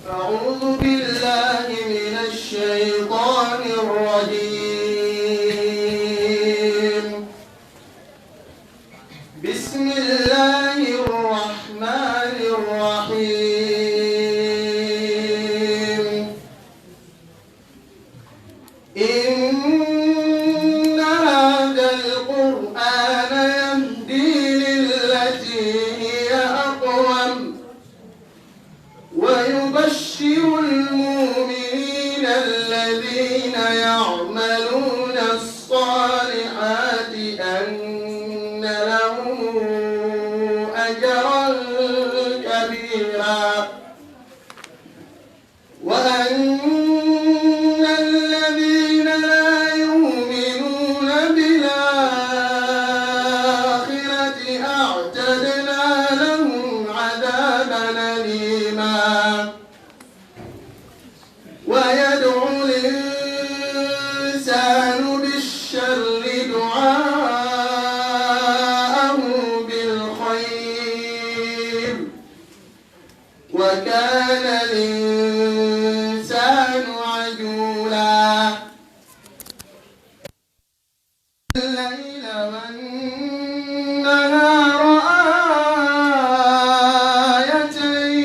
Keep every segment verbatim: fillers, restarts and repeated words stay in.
أعوذ بالله من الشيطان الرجيم. بسم الله الرحمن الرحيم. إن هذا القرآن يهدي للتي هي أقوم ويبشر المؤمنين الذين يعملون الصالحات أن لهم أجرا كبيرا. وأن الذين لا يؤمنون بالآخرة أعتدنا لهم عذابا أليما. ويدعو الإنسان بالشر دعاءه بالخير وكان الإنسان عجولا. الليل والنهار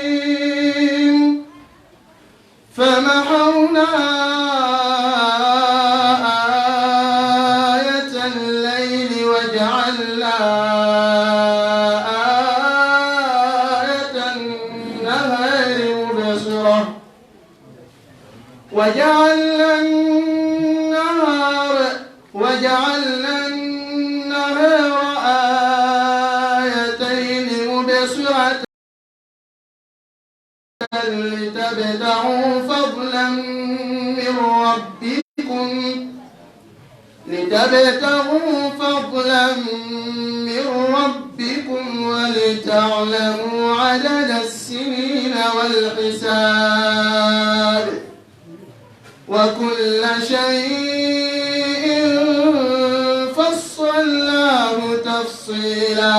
آيتين فمحونا آية الليل وجعلنا آية النهار مبصرة وجعلنا النهار وجعلنا النهار آيتين مبصرة لتبتغوا فضلا من ربكم لتبتغوا فضلا من ربكم ولتعلموا عدد السنين والحساب وكل شيء فصلناه تفصيلا.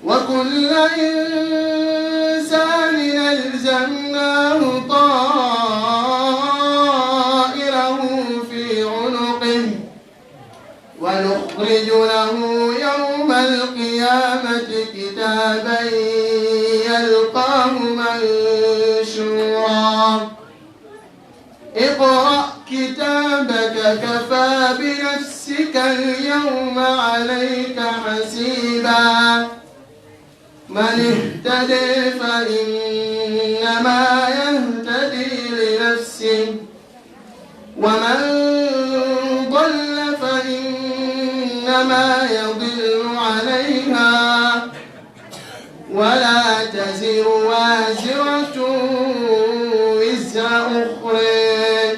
وكل إنسان ألزمناه طائره في عنقه ونخرج له يوم القيامة كتابا يلقاه منشورا. اقرأ كتابك كفى بنفسك اليوم عليك حسيبا. من اهتدي فإنما يهتدي لنفسه ومن ضل فإنما يضل عليها ولا تزر وازرة وزر أخرى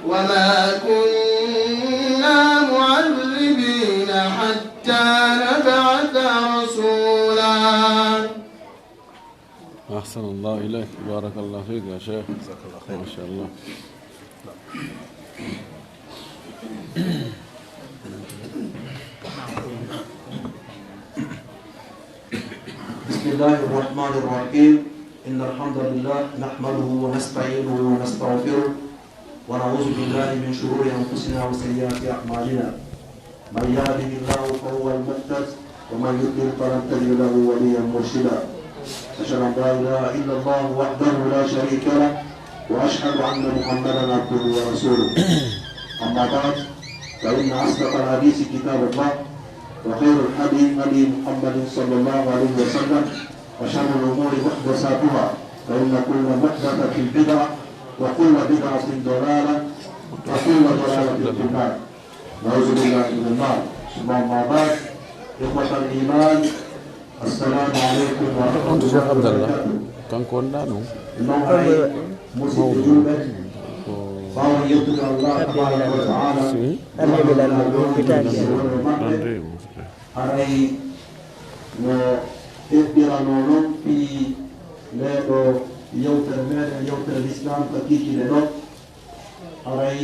وما كنا معذبين حتى نبعث رسولا. أحسن الله إليك. بارك الله فيك يا شيخ. جزاك الله خير. ما شاء الله. بسم الله الرحمن الرحيم. إن الحمد لله نحمده ونستعينه ونستغفره ونعوذ بالله من شرور أنفسنا وسيئات أعمالنا. من يهده الله فهو المهتد ومن يضلل فلن تجد له وليا مرشدا. أشهد أن لا إله إلا الله وحده لا شريك له وأشهد أن محمدا عبده ورسوله. أما بعد، فإن أصدق الحديث كتاب الله وخير الهدي هدي محمد صلى الله عليه وسلم وشر الأمور محدثاتها فإن كل محدثة بدعة وكل بدعة ضلالة وكل ضلالة في النار. نعوذ بالله من النار. ثم أما بعد، إخوة الإيمان، السلام عليكم ورحمة الله وبركاته. Kanko wonɗaa ɗum? Ɗum haray musidɓe julɓe, ɓaawo yettude Allah tabaraka wa taala, haray no eɓɓiranoo noon fii ndee ɗoo yewtere meeɗen, yewtere Lislaam ka kiikiiɗe ɗoo. Haray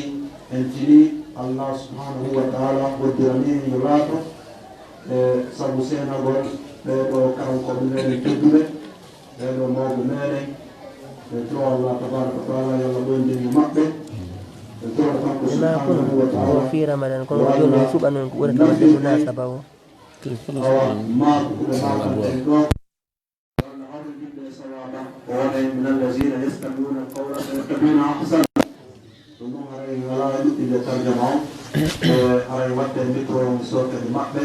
en tinii Allah subhanahu wa taala hoddiranii en yo laato, e sabu seenagol ɓee ɗoo karankooɓe meeɗen tedduɓe. Ɓeeɗo mawɓe meɗen, en toro Allah tabaraka wa taala, yo Allah ɓoyndin e maɓɓe. En toro kanko subhanahu wa taala, o fi Ramadan, kono yo Allah suɓa noon ko ɓurata wadde munasaba o. Awa, maako ko ɓe maaka en ɗo. Yo Allah hawru yimɓe e sawaba, o waɗa en min allazina yastami'una al-qawla fayattabi'una ahsana. Ɗum ɗum haray walaa e ɗuɗɗinde tarjama on. E haray waɗde micro on sokede maɓɓe.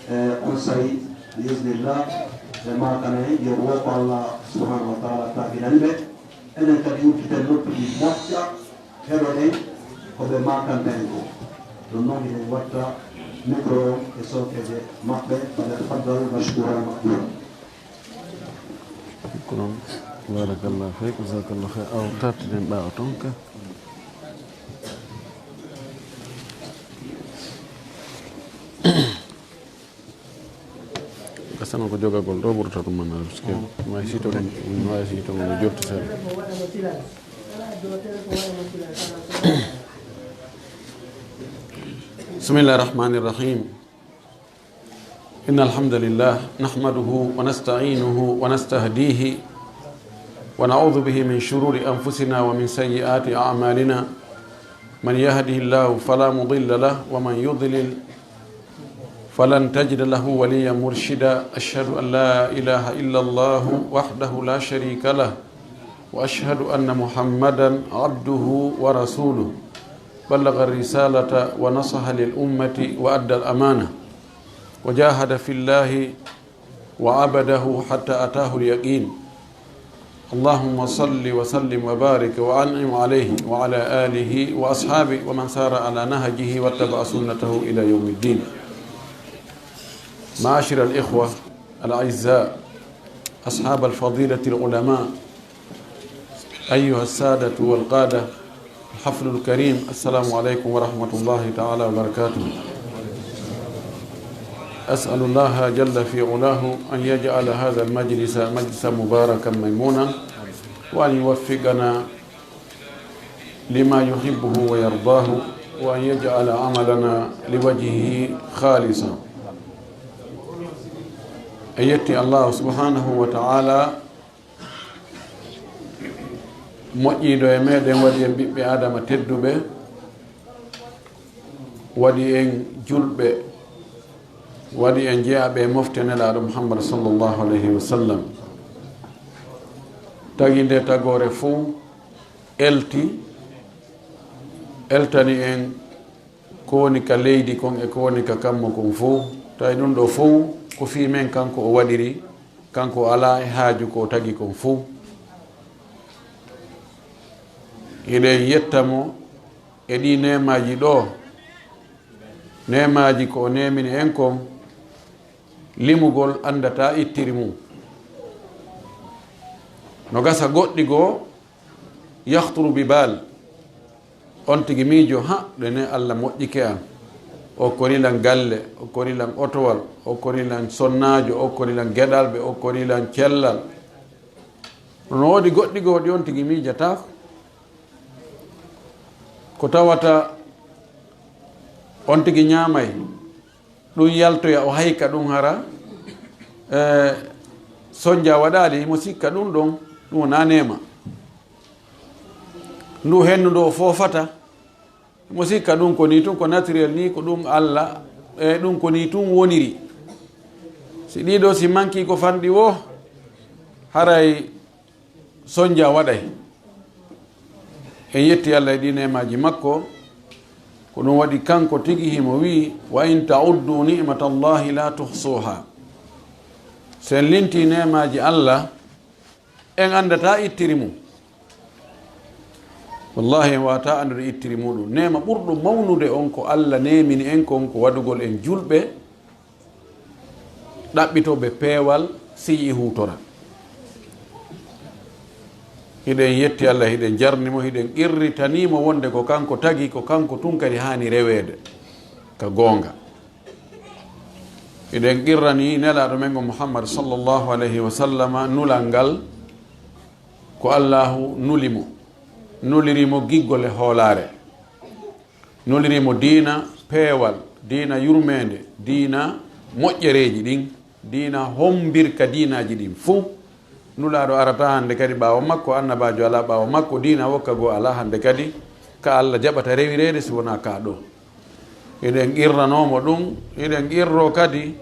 E on sayi, bi iznillah, ɓe maakana en, yo wooko Allah subhanahu wa taala taaginani ɓe. Enen kadi udditen noppi ɗi moƴƴa, heɗoɗen ko ɓe maakanta en ko. Ɗum noon hiɗen watta micro on e sokede maɓɓe, falyatafaddal mashkuran ma'juran. Ko noon, barakallahu fik, jazakallahu khair. Aw, tattinen ɓaawo toon ka. Gasano ko jogagol ɗo ɓurata ɗum man, parce que ma si to, ma si to mo jotti tan. Bismillahir Rahmanir Rahim. إن الحمد لله نحمده ونستعينه ونستهديه ونعوذ به من شرور أنفسنا ومن سيئات أعمالنا. من يهده الله فلا مضل له ومن يضلل فلن تجد له وليا مرشدا. أشهد أن لا إله إلا الله وحده لا شريك له وأشهد أن محمدا عبده ورسوله. بلغ الرسالة ونصح للأمة وأدى الأمانة وجاهد في الله وعبده حتى أتاه اليقين. اللهم صل وسلم وبارك وأنعم عليه وعلى آله وأصحابه ومن سار على نهجه واتبع سنته إلى يوم الدين. معاشر الإخوة الأعزاء، أصحاب الفضيلة العلماء، أيها السادة والقادة، الحفل الكريم، السلام عليكم ورحمة الله تعالى وبركاته. أسأل الله جل في علاه أن يجعل هذا المجلس مجلسا مباركا ميمونا، وأن يوفقنا لما يحبه ويرضاه، وأن يجعل عملنا لوجهه خالصا. En yetti Allahu subhanahu wa ta'ala, moƴƴiiɗo e meɗen, waɗi en ɓiɓɓe Aadama tedduɓe, waɗi en julɓe, waɗi en jeyaaɓe e mofte Nelaaɗo Muhammad sallallahu alayhi wa sallam. Tagi nde tagoore fof, elti, eltani en ko woni ka leydi kon e ko woni ka kammu kon fof. Tawi ɗum ɗo fof ko fii men, kanko o waɗiri, kanko o alaa e haaju ko o tagi kon fof. Hiɗen yetta mo e ɗii neemaaji ɗo, neemaaji ko o neemini en kon, limugol anndataa ittiri mum. No gasa goɗɗi goo, yahturu bi bal, on tigi miijo, ha, ɗene Allah moƴƴike am. O okkori lan galle, o okkori lan otowal, o okkori lan sonnaajo, o okkori lan geɗalɓe, o okkori lan cellal. No woodi goɗɗi goo ɗi on tigi miijataako. Ko tawata on tigi ñaamay, ɗum yaltoya, o hayka ɗum hara, eh, sonnja waɗaali, himo sikka ɗum ɗon, ɗum wonaa neema. Ndu henndu ndo o foofata, himo sikka ɗum ko nii tun, ko naturel nii, ko ɗum Alla, e ɗum ko nii tun woniri. Si ɗii ɗoo, si mankii ko fanɗi woo, haray sonnja waɗay. En yetti Alla e ɗii neemaaji makko, ko ɗum waɗi kanko tigi himo wi'i, "Wa in ta'uddu ni'matallahi la tuhsuha." Si en lintii neemaaji Alla, en anndataa ittiri mum. Wallahi, en waawataa anndude ittiri muɗum. Neema ɓurɗo mawnude on ko Alla neemini en kon, ko waɗugol en julɓe, ɗaɓɓitooɓe peewal, siyi huutora. Hiɗen yetti Alla, hiɗen jarni mo, hiɗen qirritanii mo wonde ko kanko tagi, ko kanko tun kadi haani reweede ka goonga. Hiɗen qirranii Nelaaɗo men on Muhammad sallallahu alayhi wa sallama nulal ngal, ko Allaahu nuli mo, nuliri mo giggol e hoolaare. Nuliri mo diina peewal, diina yurmeende, diina moƴƴereeji ɗin, diina hombirka diinaaji ɗin fuu. Nulaaɗo arata hannde kadi ɓaawo makko, annabaajo alaa ɓaawo makko, diina wokka goo alaa hannde kadi ka Allah jaɓata rewireede si wonaa ka ɗo. Hiɗen qirranoo mo ɗum, hiɗen qirroo kadi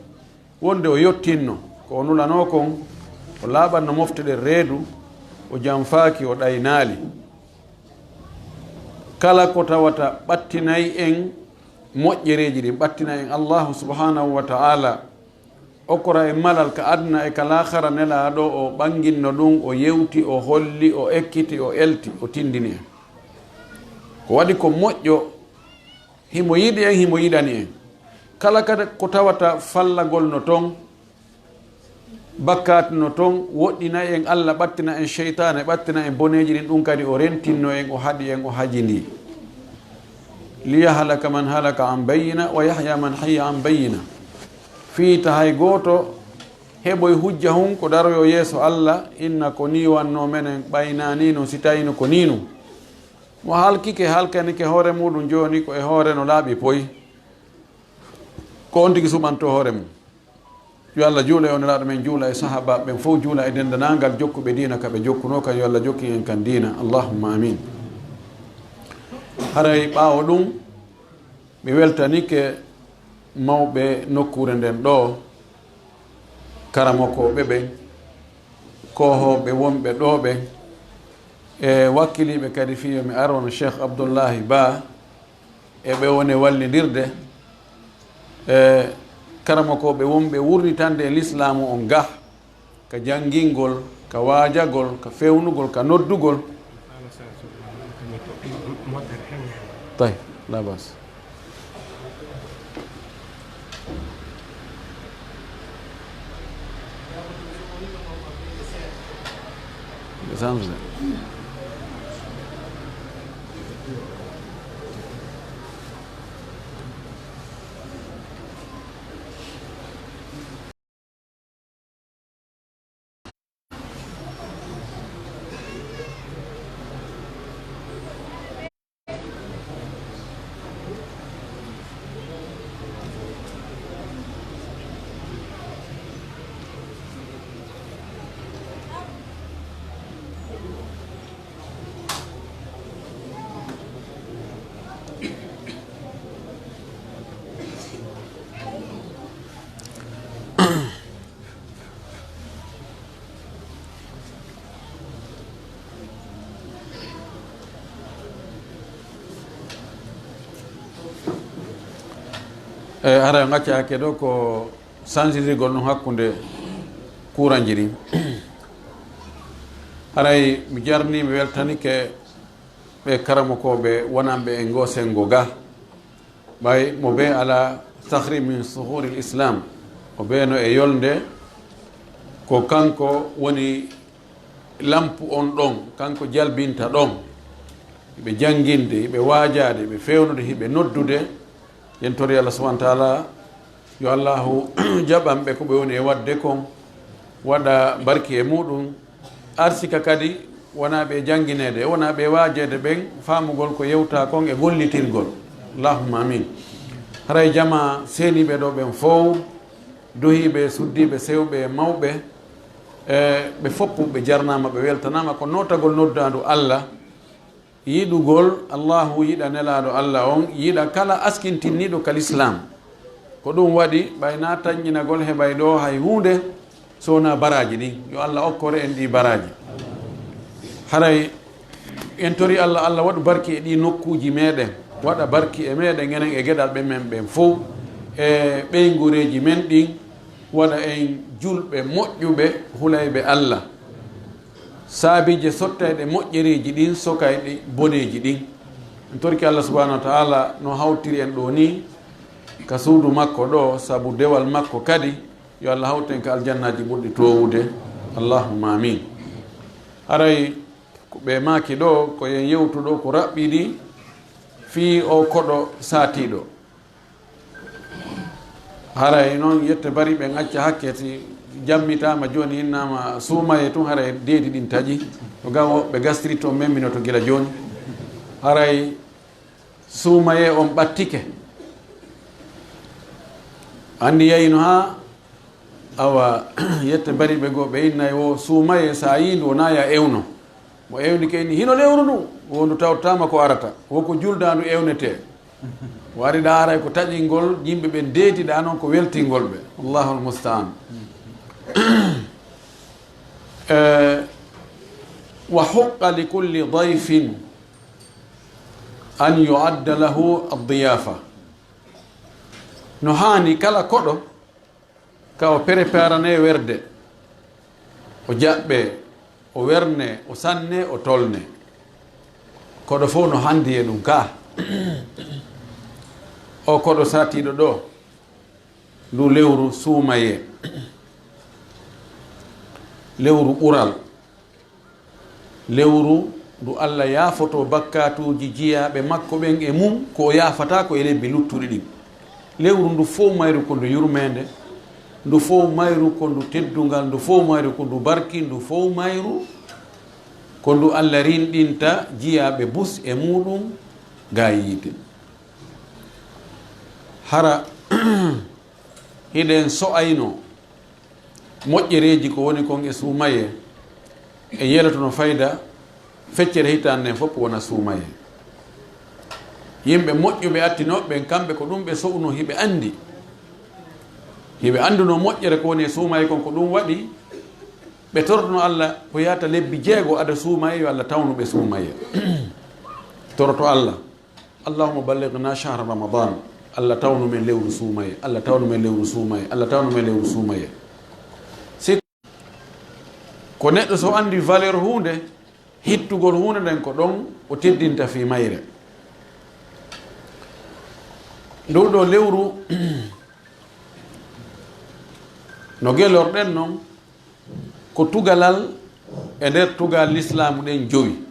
wonde o yottinno ko o nulanoo kon, o laaɓanno mofte ɗen reedu, o janfaaki, o ɗaynaali. Kala ko tawata ɓattinay en moƴƴereeji ɗin, ɓattinay en Allahu subhanahu wa ta'ala, okkora en malal ka aduna e ka laakhara, Nelaaɗo o ɓanginno ɗum, o yewti, o holli, o ekkiti, o elti, o tindini en. Ko waɗi ko moƴƴo, himo yiɗi en, himo yiɗani en. Kala kadi ko tawata fallagol no ton, bakkaatu no ton, woɗɗinay en Allah, ɓattina en seytaane, ɓattina en boneeji ɗin, ɗum kadi o rentinno en, o haɗi en, o hajindi. Liyahlaka man halaka an bayyina, wa yahya man hayya an bayyina. Fii ta hay gooto heɓoy hujja hun ko daroyoo yeeso Allah, inna ko nii wannoo menen, ɓay naa nii non, si tawii no ko nii non. Mo halkike, halkanike hoore muuɗum jooni, ko e hoore no laaɓi poy. Ko on tigi suɓantoo hoore mum. Yo Allah juula e o Nelaaɗo men, juula e sahaabaaɓe ɓen fow, juula e denndaangal jokkuɓe diina ka ɓe jokkunoo kan. Yo Allah jokkin en kan diina. Allahumma amin. Haray ɓaawo ɗum, mi weltanike mawɓe nokkuure nden ɗoo, karamokooɓe ɓen, koohooɓe wonɓe ɗoo ɓen, e wakkiliiɓe kadi fii yo mi ar, wano Cheikh Abdullahi Ba, e ɓe woni wallindirde, e karamokooɓe wonɓe wurnitande e lislaamu on ga, ka janngingol, ka waajagol, ka fewnugol, ka noddugol. Tawi, la bas. E, hara en acca hakke ɗo ko sansidirgol ɗum hakkunde kuranji ɗin. Haray mi jarni, mi weltanike ɓe karamokooɓe wonanɓe e ngoo senngo ga. Ɓay mo bee alaa sahri min suhuril Islam, o bee no e yolnde, ko kanko woni lampu on ɗon, kanko jalbinta ɗon. Hiɓe jannginde, hiɓe waajaade, hiɓe fewnude, hiɓe noddude. Yen tori Allah subhanahu wa taala, yo Allahu jaɓan ɓe ko ɓe woni e waɗde kon, waɗa barki e muɗum, arsika kadi wonaa ɓe janngineede, wonaa ɓe waajeede ɓen, faamugol ko yewtaa kon e gollitirgol. Allahumma amin. Haray jamaa seeniiɓe ɗo ɓen fow, duhiiɓe, suddiiɓe, sewɓe, mawɓe, e ɓe fof ɓe jarnaama, ɓe weltanaama. Ko nootagol noddaandu Allah, yiɗugol Allahu, yiɗa Nelaaɗo Allah on, yiɗa kala askintinniiɗo ka lislaam. Ko ɗum waɗi, ɓay na tanƴinagol heɓay ɗo hay huunde, so wonaa baraaji ɗin. Yo Allah okkore en ɗi baraaji. Haray en tori Allah, Allah waɗu barki e ɗi nokkuuji meɗen, waɗa barki e meɗen enen e geɗalɓe men ɓen fow, e ɓeynguureeji men ɗin, waɗa en julɓe moƴƴuɓe, hulayɓe Allah. Saabiije sottayɗe moƴƴereeji ɗin, sokayɗe boneeji ɗin. En torki Allah subhanahu wa taala no hawtiri en ɗo ni ka suudu makko ɗo, sabu dewal makko kadi, yo Allah hawtu en ka aljannaaji ɓurɗi toowude. Allahumma amin. Haray ko ɓe maaki ɗo, ko yen yewtu ɗo ko raɓɓiɗi fii o koɗo saatiiɗo. Haray noon, yette bari ɓen acca hakke, si jammitaama jooni, innaama suumaye tun, haray deedi ɗin taƴi. Ko ga woɓɓe gastrite on memminoto gila jooni. Haray suumaye on ɓattike. Anndi yayino haa Awa, yette bariiɓe goo, ɓe innay wo suumayee, so a yii ndu, wonaa ya ewno. Mo ewnike ni, hino lewru ndu, wo ndu tawtaama ko arata, wo ko juldaandu ewnetee. Wo ari ɗaa aray ko taƴingol, yimɓe ɓen deetiɗaa noon ko weltingol ɓe. Allahul musta'an. Eh, wa huqqa li kulli dayfin an yu'adda lahu ad-diyafa. No haani kala koɗo ka o preparane werde, o jaɓɓe, o werne, o sanne, o tolne. Koɗo fof no handi e ɗum ka. O koɗo satiiɗo ɗo, ndu lewru suumayee, lewru ɓural, lewru ndu Allah yaafoto bakkaatuuji jiyaaɓe makko ɓen e mum, ko o yaafataa ko e lebbi luttuɗi ɗin. Lewru ndu fof mayru ko ndu yurmeende, ndu fof mayru ko ndu teddungal, ndu fof mayru ko ndu barki, ndu fof mayru ko ndu Allah rinɗinta jiyaaɓe bus e muɗum gaa e yiite. Hara hiɗen so'ayno moƴƴereeji ko woni kon e suumayee, e yelotono fayda feccere hitaande nden fof wona suumayee. Yimɓe moƴƴuɓe attinooɓe ɓen, kamɓe ko ɗum ɓe so'unoo, hiɓe anndi. Hiɓe annduno moƴƴere ko woni e suumayee kon, ko ɗum waɗi ɓe torotono Allah ko yaata lebbi jeego ada suumayee, yo Allah tawnu ɓe suumayee. Toroto Allah. Allahumma ballighna shahra Ramadan. Allah tawnu men lewru suumayee. Allah tawnu men lewru suumayee. Allah tawnu men lewru suumayee. Si ko neɗɗo so anndi valeur huunde, hittugol huunde nden ko ɗon o teddinta fii mayre. Ndu ɗo lewru no gelorɗen non, ko tugalal e nder tugal lislaamu ɗen jowi.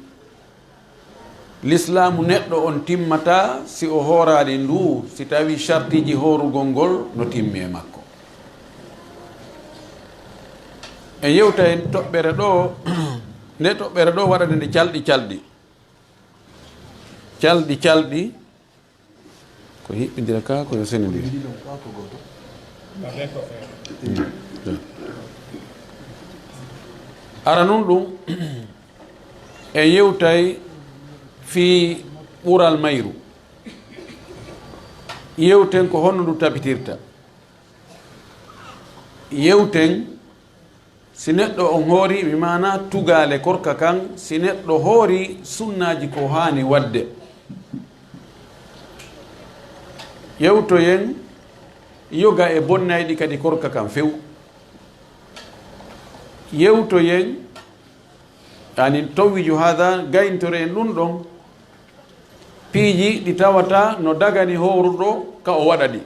Lislaamu neɗɗo on timmataa si o hooraali ndu, si tawii shartiiji hoorugol ngol no timmi e makko. En yewtay toɓɓere ɗo, nde toɓɓere ɗo waɗande nde calɗi calɗi. Calɗi calɗi. Ko hiɓɓindira ka, ko yo senindire. Ara nun ɗum, en yewtay fii ɓural mayru. Yewten ko honno ndu tabitirta. Yewten si neɗɗo on hoori, mi maana tugaale korka kan, si neɗɗo hoori sunnaaji ko haani waɗde. Yewtoyen yoga e bonnayɗi kadi korka kan few. Yewtoyen, yani tawwiju hada, gayntoren ɗum ɗon. Piiji ɗi tawata no dagani hooruɗo ka o waɗa ɗi.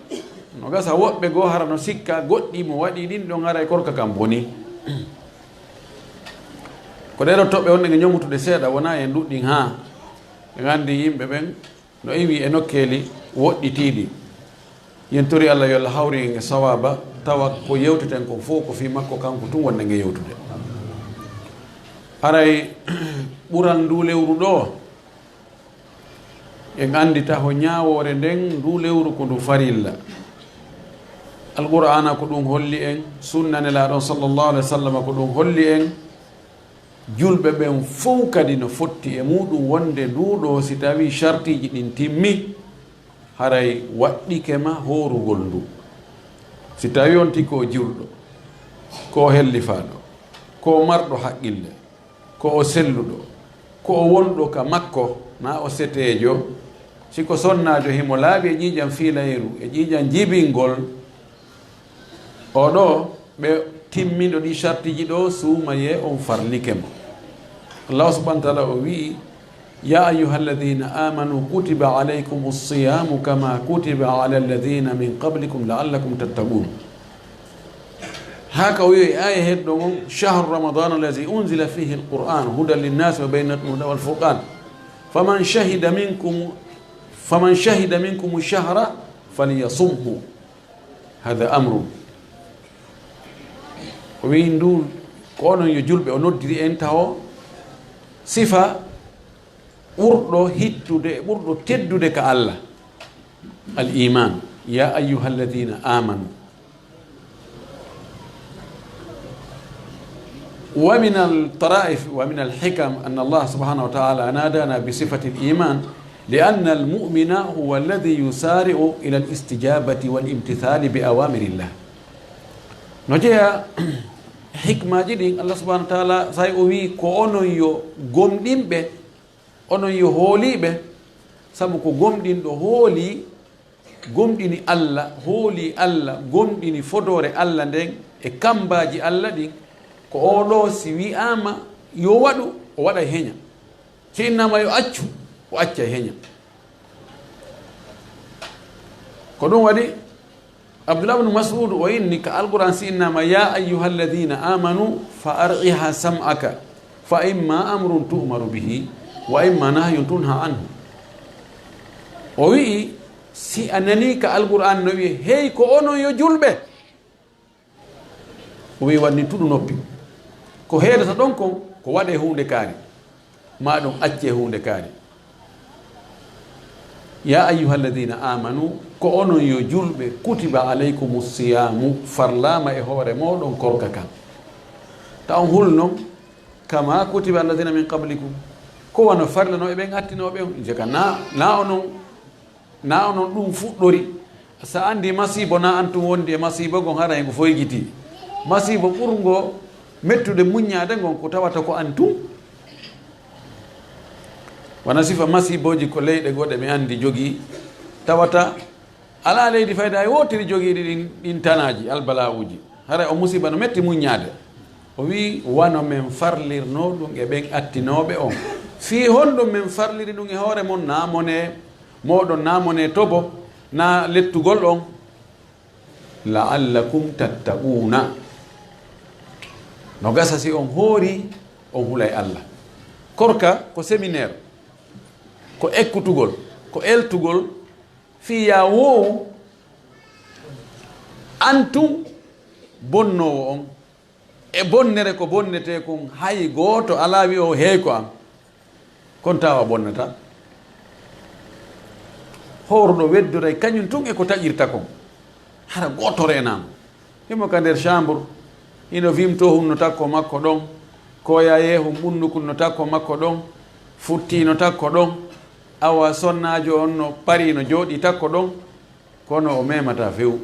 No gasa woɓɓe goo hara no sikka goɗɗi mo waɗi ɗin ɗon haray korka kan boni. Ko ɗee ɗoo toɓɓe wonɗen e ñomutude seeɗa, wonaa en ɗuɗɗin haa en anndi yimɓe ɓen no iwi e nokkeeli woɗɗitiiɗi. Yen tori Allah yo Allah hawri en e sawaaba, tawa ko yewteten kon fof ko fii makko kanko tun wonɗen e yewtude. Haray ɓural nduu lewru ɗoo, en anndita ho ñaawoore nden, nduu lewru ko ndu farilla. Alqur'aana ko ɗum holli en, sunna Nelaaɗo on sallallahu alaihi wasallam ko ɗum holli en. Julɓe ɓen fow kadi no fotti e muɗum wonde nduu ɗoo, si tawii shartiiji ɗin timmi, haray waɗɗike ma hoorugol ndu. Si tawii on tigi ko o julɗo, ko o hellifaaɗo, ko o marɗo haqqille, ko o selluɗo, ko o wonɗo ka makko, naa o seteejo, si ko sonnaajo himo laaɓi e ƴiiƴan fiilayru, e ƴiiƴan jibingol, o ɗoo, ɓe timmindo ɗi shartiiji ɗoo, suumayee on farlike mo. Allah subhanahu wa ta'ala o wi'i, "Ya ayyuhalladhina amanu kutiba alaykumus siyamu kama kutiba ala alladhina min qablikum la'allakum tattaqun." Haka o wi'i e aya heddo on, "Shahru ramadana allazi unzila fihi alquran hudan linnasi wa bayyinatin min alhuda wal furqan. Faman shahida minkum, faman shahida minkum shahra falyasumhu." Hada amru. O wi'i ndu, ko onon yo julɓe, o noddiri en taho sifa ɓurɗo hittude, ɓurɗo teddude ka Allah. Al iman. Ya ayyuhalladhina amanu. ومن الطرائف ومن الحكم أن الله سبحانه وتعالى نادانا بصفة الإيمان، لأن المؤمن هو الذي يسارع إلى الاستجابة والامتثال بأوامر الله. No jeyaa hikmaaji ɗin, Allah subhanahu wa taala, say o wii ko onon yo gomɗinɓe, onon yo hooliiɓe, sabu ko gomɗinɗo hoolii, gomɗini Allah, hoolii Allah, gomɗini fodoore Allah nden e kammbaaji Allah ɗin, ko oo ɗoo si wi'aama yo waɗu, o waɗay heña. Si innaama yo accu, o accay heña. Ko ɗum waɗi Abdullah ibn Mas'ud o inni ka Alquran, si innaama, "Ya ayyuha alladhina amanu fa ar'iha sam'aka fa imma amrun tu'maru bihi wa imma nahyun tunha anhu." O wi'i, si a nani ka Alquran no wi'i, "Hey ko onon yo julɓe." O wi'i, "Wanni tuɗu noppi." Ko heedata ɗon kon, ko waɗee huunde kaari, maa ɗum accee huunde kaari. "Ya ayyuha alladhina amanu, ko onon yo julɓe, kutiba alaykumu siyamu, farlaama e hoore mooɗon korka kan." Ta on hul non, "Kama kutiba alladhina min qablikum." Ko wano farlanoo e ɓen attinooɓe on. Jeka na, na onon, na onon ɗum fuɗɗori. Sa andi masiibo na an tun wondi e masiibo gon, hara e ngu foygitii. Masiibo ɓurngo mettude muññaade ngon ko tawata ko an tun. Wona sifa masiibooji ko leyɗe goɗe mi andi jogii, tawata alaa leydi fayda hay wootiri jogiiɗi ɗin, ɗin tanaaji, albala'uuji. Haray o musiba no metti muññaade. O wi'i, "Wano men farlirnoo ɗum e ɓen attinooɓe on." Fii honɗum men farliri ɗum e hoore mon? Naa mone mooɗon, naa mone tobo, naa lettugol on. "La'allakum tattaquuna." No gasa si on hoori, on hulay Allah. Korka ko séminaire, ko ekkutugol, ko eltugol, fii yaa woowu an tun bonnoowo on. E bonnere ko bonnetee kon, hay gooto alaa wi'o heey ko an. Kon tawa bonnata. Hooruɗo weddoray kañum tun e ko taƴirta kon. Hara gooto reenaama. Himo ka nder chambre, hino vimtoo hunno takko makko ɗon, kooya yeehun ɓunnukun no takko makko ɗon, futtii no takko ɗon, awa sonnaajo on no parii no jooɗii takko ɗon, kono o memataa few.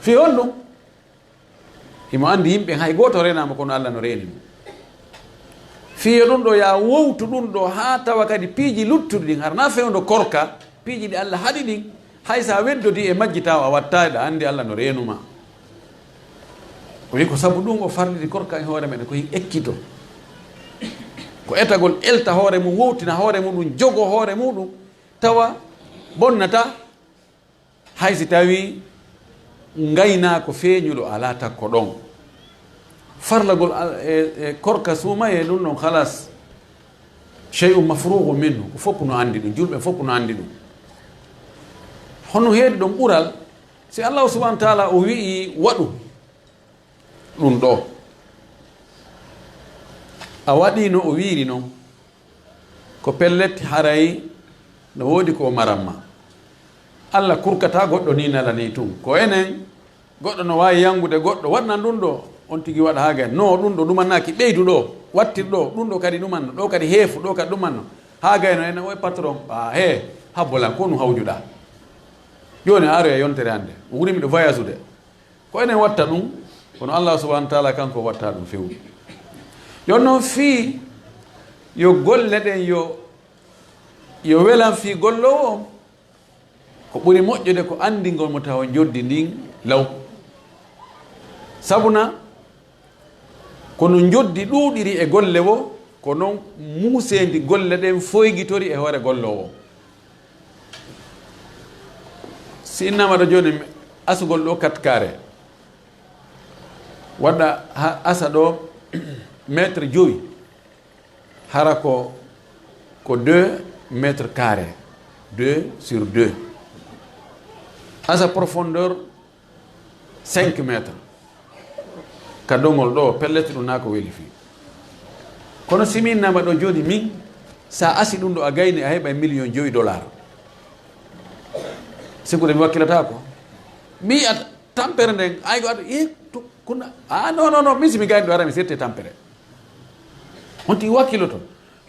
Fii honɗum? Himo andi yimɓe hay gooto reenaama kono Alla no reeni mo. Fii yo ɗum ɗo yaa wowtu ɗum ɗo haa tawa kadi piiji luttuɗi ɗin, hara na fewndo korka, piiji ɗi Alla haɗi ɗin, hay sa weddodii e majji tawa a wattaali, ɗa andi Alla no reenu ma. O wi ko sabu ɗum o farliri korka e hoore meɗen, ko hin ekkito. Ko etagol elta hoore mum, wowtina hoore muɗum, jogo hoore muɗum, tawa bonnata. Hay si tawii ngaynaako feeñuɗo alaa takko ɗon. Farlagol al-, e, e korka suumayee ɗum ɗon, halas, shay'un mafrughun minhu, ko fof no anndi ɗum, julɓe fof no anndi ɗum. Hono heedi ɗon ɓural, si Allahu subhanahu wa taala o wi'i waɗu ɗum ɗo, a waɗii no o wi'iri non, ko pellet, haray no woodi ko o maran ma. Alla kurkata goɗɗo ni nala ni tun. Ko enen, goɗɗo no waawi yangude goɗɗo, waɗnan ɗum ɗo, on tigi waɗa haa gay. No, ɗum ɗo ɗumannaaki, ɓeydu ɗo, wattir ɗo, ɗum ɗo kadi ɗumanno, ɗo kadi heefu, ɗo kadi ɗumanno. Haa gay no enen, "Oy patron, a he, habbo lan, ko nu hawjuɗa?" Jooni a aroya yontere hannde, o wuri miɗo voyage ude. Ko enen watta ɗum, kono Allah subhanahu wa taala kanko watta ɗum few. Yon noon fii yo golle ɗen yo, yo welan fii golloowo on, ko ɓuri moƴƴude ko anndingol mo tawa njoddi ndin law. Sabuna, kono njoddi ɗuuɗiri e golle wo, ko noon muuseendi golle ɗen foygitori e hoore golloowo. Si innama ɗo jooni asugol ɗo quatre carré, waɗa ha asa ɗo mètre jowi, hara ko, ko deux mètres carrés, deux sur deux. Asa profondeur cinq mètres. Ka dongol ɗo, pellet ɗum naa ko weli fii. Kono si min nama ɗo jooni min, sa asi ɗum ɗo a gayni a heɓa million jowi dollar. Sikkude mi wakkilata ko. Mi yi'at tampere nden, ay ko ado, eh, to, Kono, ah, non, non, non, min si mi gayni ɗo ara, mi sette tampere. On tigi wakkiloto.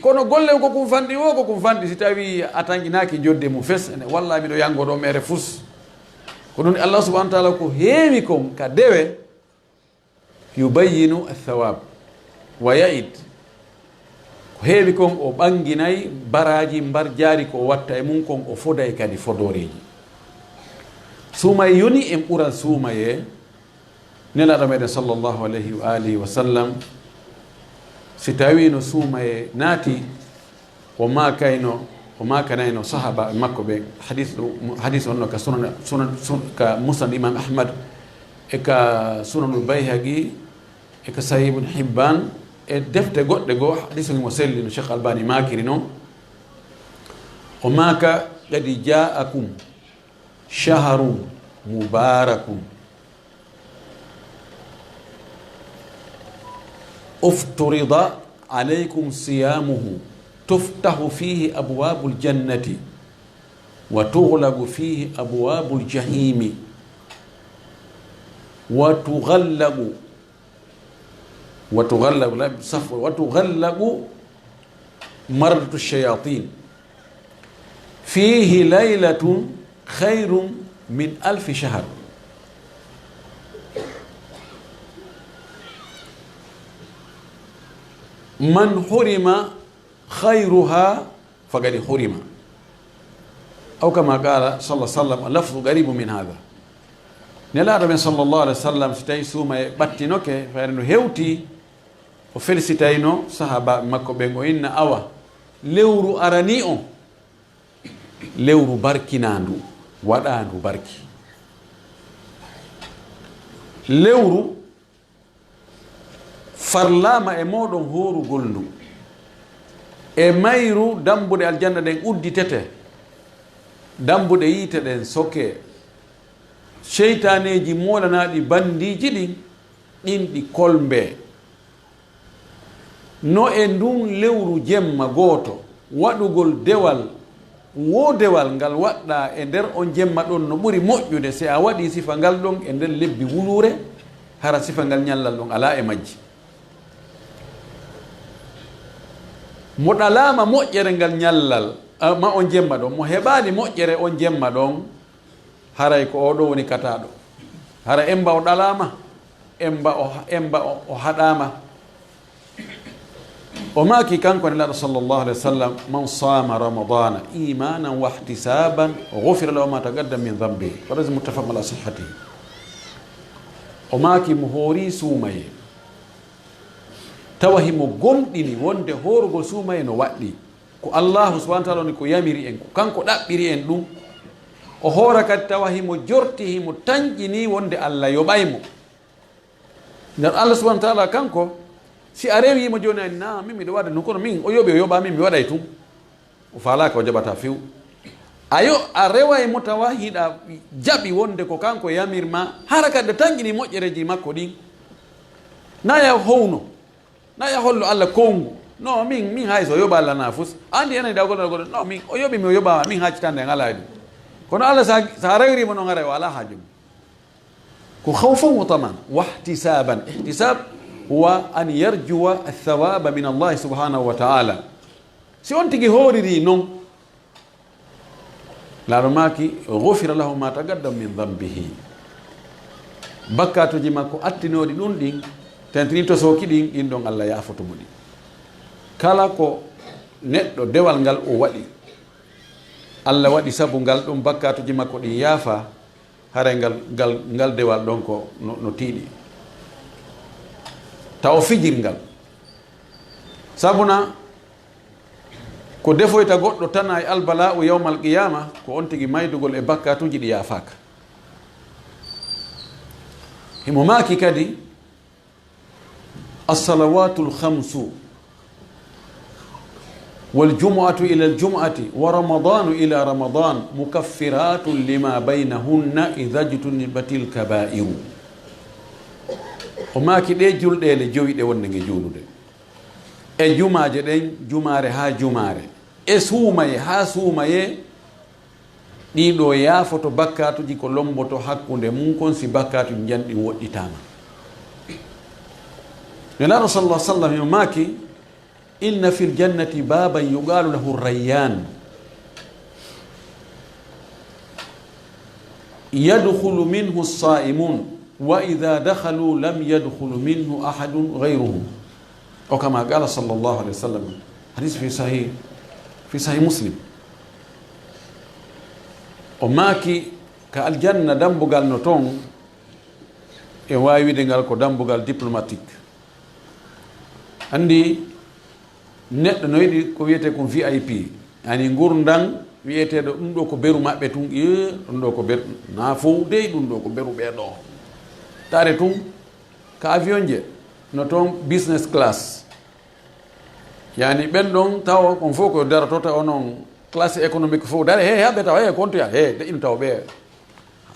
Kono golle ko kum fanɗi o, ko kum fanɗi si tawi a tanƴinaaki jodde mum fes, ene walla miɗo yanngo ɗo mere fus. Ko ɗum Allah subhanahu wa ta'ala ko heewi kon ka dewe, yubayyinu athawab wa ya'id. Ko heewi kon o ɓanginay baraaji mbarjaari ko watta e mum kon, o foday kadi fodooreeji. Suumaye yoni en ɓural suumaye Nelaaɗo meɗen sallallahu alayhi wa alihi wa sallam, si tawi no suumaye naati, o maakayno, o maakanayno sahaba makko ɓe, hadis ɗo, hadis on no ka sunan, sunan, sun-, ka musnad Imam Ahmad, e ka sunanul Bayhaqi, e ka Sahih Ibn Hibban, e defte goɗɗe goo, hadis on mo selli no Cheikh Albani maakiri non. O maaka, "Qad ja'akum shahrun mubarakun." افترض عليكم صيامه تفتح فيه أبواب الجنة وتغلق فيه أبواب الجحيم وتغلق وتغلق لا صف وتغلق مردة الشياطين فيه ليلة خير من ألف شهر. من حرم خيرها فقد حرم. أو كما قال صلى الله عليه وسلم، لفظ قريب من هذا. Nelaaɗo men sallallahu alaihi wasallam, si tawi suumaye ɓattinoke, fayre no hewti, o felicitayno sahaabaaɓe makko ɓen, o inna, awa, lewru arani on, lewru barkinaandu, waɗaandu barki. Lewru farlaama e mooɗon hoorugol ndu. E mayru dambuɗe aljanna ɗen udditete, dambuɗe yiite ɗen sokee. Seytaaneeji moolanaaɗi bandiiji ɗin, ɗin ɗi kolmbee. No e ndun lewru jemma gooto, waɗugol dewal, woo dewal ngal waɗɗaa e nder on jemma ɗon no ɓuri moƴƴude si a waɗii sifa ngal ɗon e nder lebbi wuluure, hara sifa ngal ñallal ɗon alaa e majji. Mo ɗalaama moƴƴere ngal ñallal, a, ma on jemma ɗon, mo heɓaali moƴƴere on jemma ɗon, haray ko oo ɗoo woni kataaɗo. Hara emba o ɗalaama, emba o, emba o, o haɗaama. O maaki kanko Nelaaɗo sallallahu alaihi wasallam, "Man sama Ramadana imanan wa ihtisaban, ghufira lahu ma taqaddama min dhanbi." Hadis muttafaqun ala sihhatihi. O maaki mo hoori suumaye, tawa himo gomɗini wonde hoorugol suumaye no waɗɗii. Ko Allahu subhanahu wa ta'ala woni ko yamiri en, ko kanko ɗaɓɓiri en ɗum. O hoora kadi tawa himo jorti, himo tanƴini wonde Allah yoɓay mo. Nder Allah subhanahu wa ta'ala kanko, si a rewi mo jooni, a inni, "Na, min miɗo waɗa ɗum, kono min o yoɓi, o yoɓa min, mi waɗay tun." O faalaaka, o jaɓata few. Ayo, a reway mo tawa hiɗa jaɓi wonde ko kanko yamir ma, hara kadi tanƴini moƴƴereeji makko ɗin. Na ya howno, na ya hollo Allah kowngu. No, min, min hay so yoɓa Allah na fus. Andi enen dawgol, dawgol, no, min, o yoɓi mi, o yoɓa min haccitande en alaa e ɗum. Kono Allah sa, sa rewri mo non, haray o alaa haaju. Ko khawfan wa taman, wa ihtisaban. Ihtisab huwa an yarjuwa athawaba min Allah subhanahu wa ta'ala. Si on tigi hooriri non, Laaɗo maaki, "Ghufira lahu ma taqaddama min dhanbihi." Bakkaatuji makko attinooɗi ɗum ɗin, tentini tosooki ɗin, ɗin ɗon Allah yaafoto mo ɗi. Kala ko neɗɗo dewal ngal o waɗi, Allah waɗi sabu ngal ɗum bakkaatuji makko ɗin yaafa, haray ngal, ngal, ngal dewal ɗon ko no, no tiiɗi. Taw o fijir ngal. Sabuna ko defoyta goɗɗo tana e albala'u yawmal qiyama, ko on tigi maydugol e bakkaatuji ɗi yaafaaka. Himo maaki kadi, "As-salawatul khamsu wal jumu'atu ila al jumu'ati wa ramadanu ila ramadan mukaffiratun lima baynahunna idha jtunibatil kaba'iru." O maaki ɗe julɗeele jowi ɗe wonde nge juulude. E jumaaje ɗen, jumaare haa jumaare. E suumaye haa suumaye, ɗiɗo yaafoto bakkaatuji ko lomboto hakkunde mum kon si bakkaatuji njanɗi woɗɗitaama. Nelaaɗo sallallahu alaihi wasallam yo maaki, "Inna fil jannati baban yuqalu lahu Rayyan, yadkhulu minhu as-sa'imun, wa idha dakhalu lam yadkhulu minhu ahadun ghayruhu." O kama qala sallallahu alaihi wasallam. Hadis fi sahih, fi sahih Muslim. O maaki, ka aljanna dambugal no ton, e waawi wiide ngal ko dambugal diplomatique. Anndi, neɗɗo no yiɗi ko wiyetee kon V I P. Yani ngurndan wiyeteeɗo ɗum ɗo ko beru maɓɓe tun, e ɗum ɗo ko beru, na fow dey, ɗum ɗo ko beru ɓee ɗo. Tare tun, ka avion je, no ton business class. Yani ɓen ɗon tawa on fof ko daroto, tawa onon classe économique fof dare, he, haɓe tawa, he, kontoya, he, de ɗum tawa ɓe.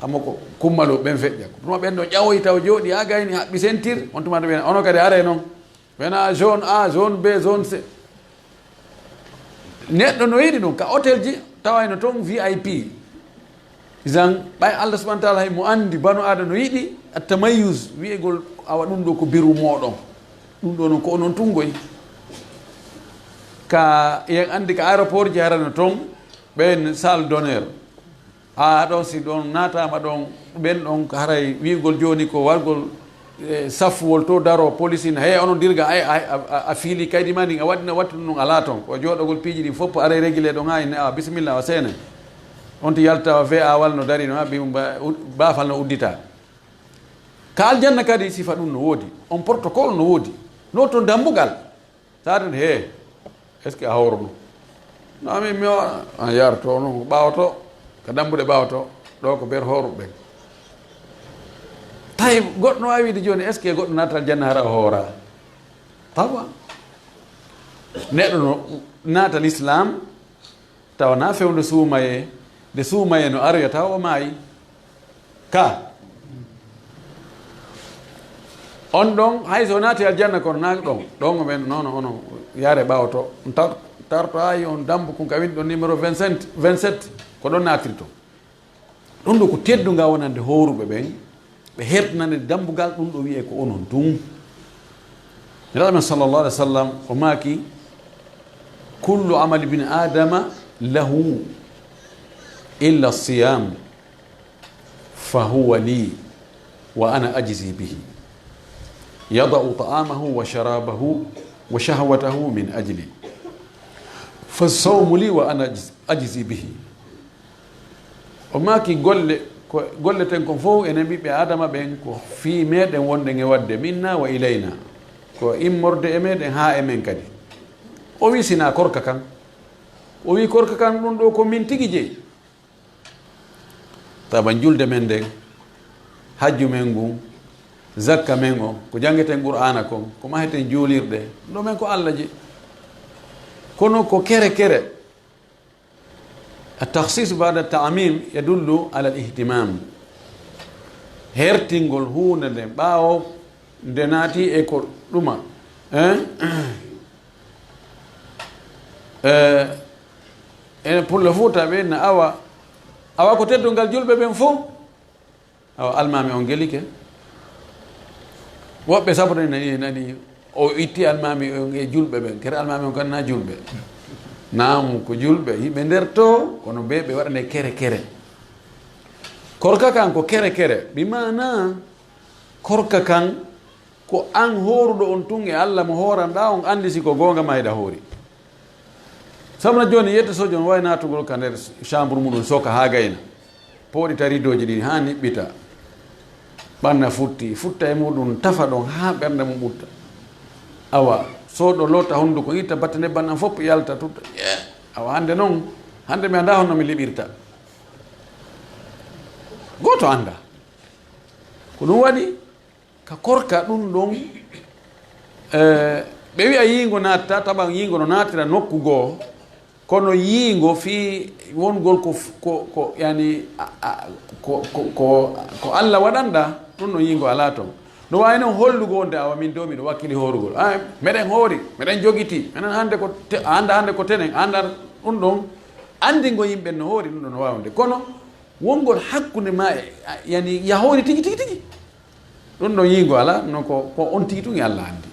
Amma ko kummalo ɓen feƴƴa. Ko tuma ɓen ɗon ƴawoyi tawa jooɗi, ha gayni haɓɓi sentir, on tuma ɓen, ono kadi are non. Wena zone A, zone B, zone C. Neɗɗo no yiɗi ɗum, ka hôtel ji, tawayno ton V I P. Isan, ɓay Allah subhanahu wa ta'ala hay mo anndi banu Adama no yiɗi, at-tamayyuz, wi'egol awa ɗum ɗo ko biru mooɗon. Ɗum ɗo non ko onon tungoy. Ka, yen anndi ka aéroport ji harano ton, ɓen salle d'honneur. A ɗon si ɗon naataama ɗon, ɓen ɗon haray wi'ugol jooni ko wargol, e, safwol to daro police ina, hey, onon dirga, ay, ay, a, a, a fiili kaydi ma ndin, a waɗina wattu ɗum alaa ton. Ko jooɗogol piiji ɗin fof aray régulé ɗon, ha ine, a, bisimilla, o seene. On ti yalta, o V A wal no dari no, a, bi, ba, u-, baafal no uddita. Ka aljanna kadi sifa ɗum no woodi. On protocole no woodi. No ton dambugal. Sa tan, he, est-ce que a horono? No, amin mi o-, a yarto no ɓaawo to, ka dambuɗe ɓaawo to, ɗo ko ber horuɓe ɓen. Tawi goɗɗo no waawi wiide jooni, est-ce que goɗɗo naata aljanna hara o hoora? Tawa. Neɗɗo no naata l'islam, tawa na fewndo suumaye, nde suumaye no aroya tawa o maayi. Ka. On ɗon, hay so naati aljanna kono na ɗon. Ɗon o men, non, ono, yare ɓaawo to. Tar-, tarto ayi on dambu kun ka windi ɗon numéro vingt-sept, vingt-sept. Ko ɗon naatiri to. Ɗum ɗo ko teddungal wonande hooruɓe ɓen. Ɓe hertinande dambugal ɗum ɗo wi'e ko onon tun. Nelaɗo men sallallahu alaihi wasallam o maaki, "Kullu amali bin Adama lahu illa siyam." Fahuwa li wa ana ajzi bihi. Yada'u ta'amahu wa sharabahu wa shahwatahu min ajli. Fasawmu li wa ana ajzi, ajzi bihi. O maaki golle, ko golle ten kon fof enen ɓiɓɓe Adama ɓen ko fii meɗen wonɗen e waɗde minna wa ilayna. Ko immorde e meɗen haa e men kadi. O wi sina korka kan. O wi korka kan ɗum ɗo ko min tigi jeyi. Taban julde men nden, hajju men ngun, zakka men on, ko janngeten Qur'aana kon, ko maheten juulirɗe, ɗo men ko Allah je. Kono ko kere kere, at-takhsis ba'da ta'mim yadullu ala al-ihtimam. Hertingol huunde nden ɓaawo nde naati e ko ɗuma. Eh? Eh, ene Pullo Fuuta ɓe na awa, awa ko teddungal julɓe ɓen fof. Awa almaami on gelike. Woɓɓe sabu nani, nani o itti almaami on e julɓe ɓen. Kere almaami on kan na julɓe. Naamu ko julɓe, yiɓe nder to, kono ɓe, ɓe waɗane kere kere. Korka kan ko kere kere. Bi maana korka kan ko an hooruɗo on tun e Allah mo hooranɗa on anndi si ko goonga ma hiɗa hoori. Sabu na jooni yedde sojo no waawi naatugol ka nder chambre muɗum soka haa gayna. Pooɗita rideauji ɗin haa niɓɓita. Ɓanna futti, futta e muɗum tafa ɗon haa ɓernde mum ɓutta. Awa, sooɗo loota hunnduko, itta batte nebban ɗan fof yalta tutta. Yee, awa hannde noon, hannde mi anndaa honno mi liɓirta. Gooto anndaa. Ko ɗum waɗi, ka korka ɗum ɗon, eh, ɓe wi'a yiingo naatta, tawa yiingo no naatira nokku goo, kono yiingo fii wongol ko f-, ko, ko, yani, a, a, ko, ko, ko, ko Allah waɗanɗa, ɗum ɗon yiingo alaa ton. No waawi noon hollugol wonde awa min ɗo miɗo wakkili hoorugol. Ay, meɗen hoori, meɗen jogiti, meɗen hannde ko te-, a annda hannde ko tenen, a annda ɗum ɗon, anndingo yimɓe no hoori, ɗum ɗon no waawi wonde. Kono wongol hakkunde ma e, a, yani, ya hoori tigi, tigi, tigi. Ɗum ɗon yiingo alaa, no ko, ko on tigi tun e Allah anndi.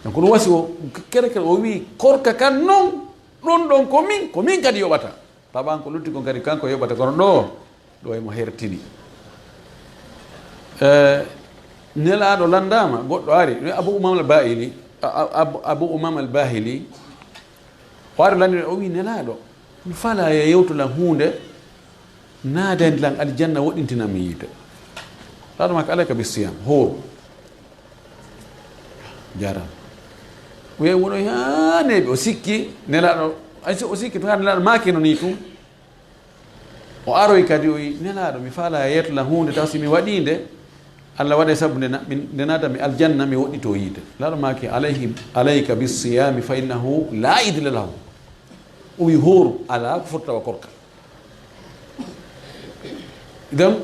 Donc ɗum wasi o kere kere o wii korka kan non, ɗum ɗon ko min, ko min kadi yoɓata. Taban ko lutti kon kadi kanko yoɓata, kono ɗo, ɗo emo hertini. Eh, Nelaaɗo landaama, goɗɗo ari, Abu Umama al-Bahili, a-, a-, Abu, Abu Umama al-Bahili, o ari o lanndini, o wii, "Nelaaɗo, mi faalaa yewtu lan huunde, naadani lan aljanna, woɗɗintinan mi yiite." Nelaaɗo maaki, "Alayka bi siyam, hooru." Jaram. Wiye wono haa neeɓi, o sikki Nelaaɗo, ay si o sikki to haa Nelaaɗo maaki no nii tun. O aroy kadi o wi, "Nelaaɗo, mi faalaa yewtu lan huunde, taw si mi waɗii nde, Allah waɗay sabu nde na-, min, nde naata mi aljanna, mi woɗɗitoo yiite." Nelaaɗo maaki, "Alayhi, alayka bi siyami fa innahu la idla lahu." O wi, "Hooru, alaa ko foti tawa korka." Donc,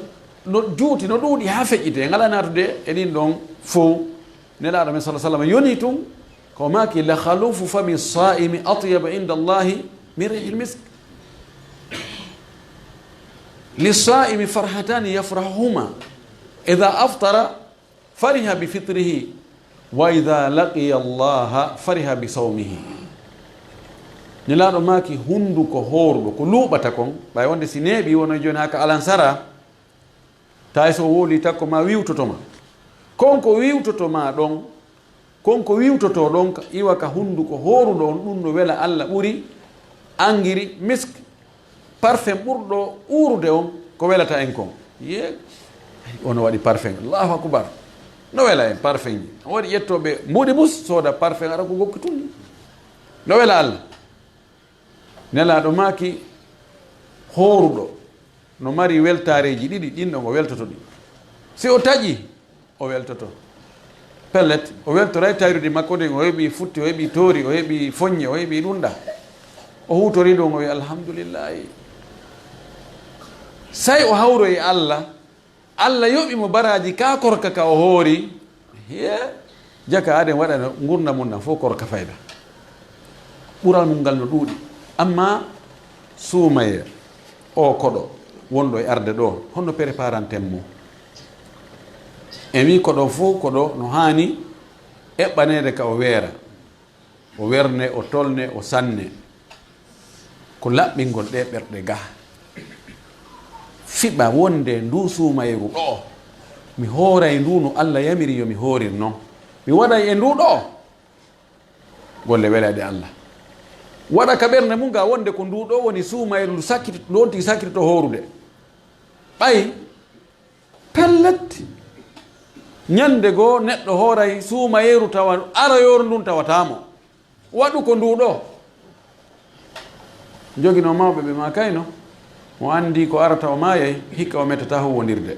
no juuti, no ɗuuɗi haa feƴƴitee, ngalaa naatude e ɗin ɗon fow. Nelaaɗo men sallallahu alaihi wasallam yoni tun, ko maaki, "La khalufu fami saimi atyabu inda Allahi min rihil misk. Li saimi farhatani yafrahuhuma. Idha aftara fariha bi fitrihi, wa idha laqiya Allaha fariha bi sawmihi." Nelaaɗo maaki, "Hunduko hooruɗo, ko luuɓata kon, ɓay wonde si neeɓi wono jooni haa ka alansara, tawi so wowli takko ma wiwtoto ma. Kon ko wiwtoto ma ɗon, kon ko wiwtoto ɗon ka, iwa ka hunduko hooruɗo on, ɗum no wela Allah ɓuri angiri misk, parfum ɓurɗo uurude on, ko welata en kon." Ye, ono waɗi parfum. Allahu akbar. No wela en parfum ji. O waɗi ƴettooɓe mbuuɗi bus, sooda parfum, ara ko gokki tun ni. No wela Allah. Nelaaɗo maaki, hooruɗo no mari weltaareeji ɗiɗi, ɗin ɗon o weltoto ɗi. Si o taƴi, o weltoto. Pellet, o weltoray tayrude makko ndin, o heɓi futti, o heɓi toori, o heɓi foññe, o heɓi ɗunɗa. O huutori ɗum, o wi, "Alhamdulillahi." Say o hawroyi Allah, Allah yoɓi mo baraaji ka korka ka o hoori. He, jaka aden waɗa ngurndan mun nan fof korka fayda. Ɓural mun ngal no ɗuuɗi. Amma suumaye o koɗo wonɗo e arde ɗo, honno préparanten mo? En wi koɗo fof, koɗo no haani eɓɓaneede ka o weera. O werne, o tolne, o sanne. Ko laɓɓingol ɗe ɓerɗe ga. Fiɓa wonde ndu suumayru ɗo, mi hooray ndu no Allah yamiri yo mi hoorir non. Mi waɗay e ndu ɗo golle welaaɗe Allah. Waɗa ka ɓernde mum ga wonde ko ndu ɗo woni suumayru ndu sakkiti-, ndu on tigi sakkitoto hoorude. Ɓay Pellet, ñande goo neɗɗo hooray suumayeeru tawa aroyooru ndun tawataa mo. Waɗu ko nduu ɗoo. Joginoo mawɓe ɓe maa kayno, mo anndi ko arata o maayay, hikka o mettataa huuwondirde.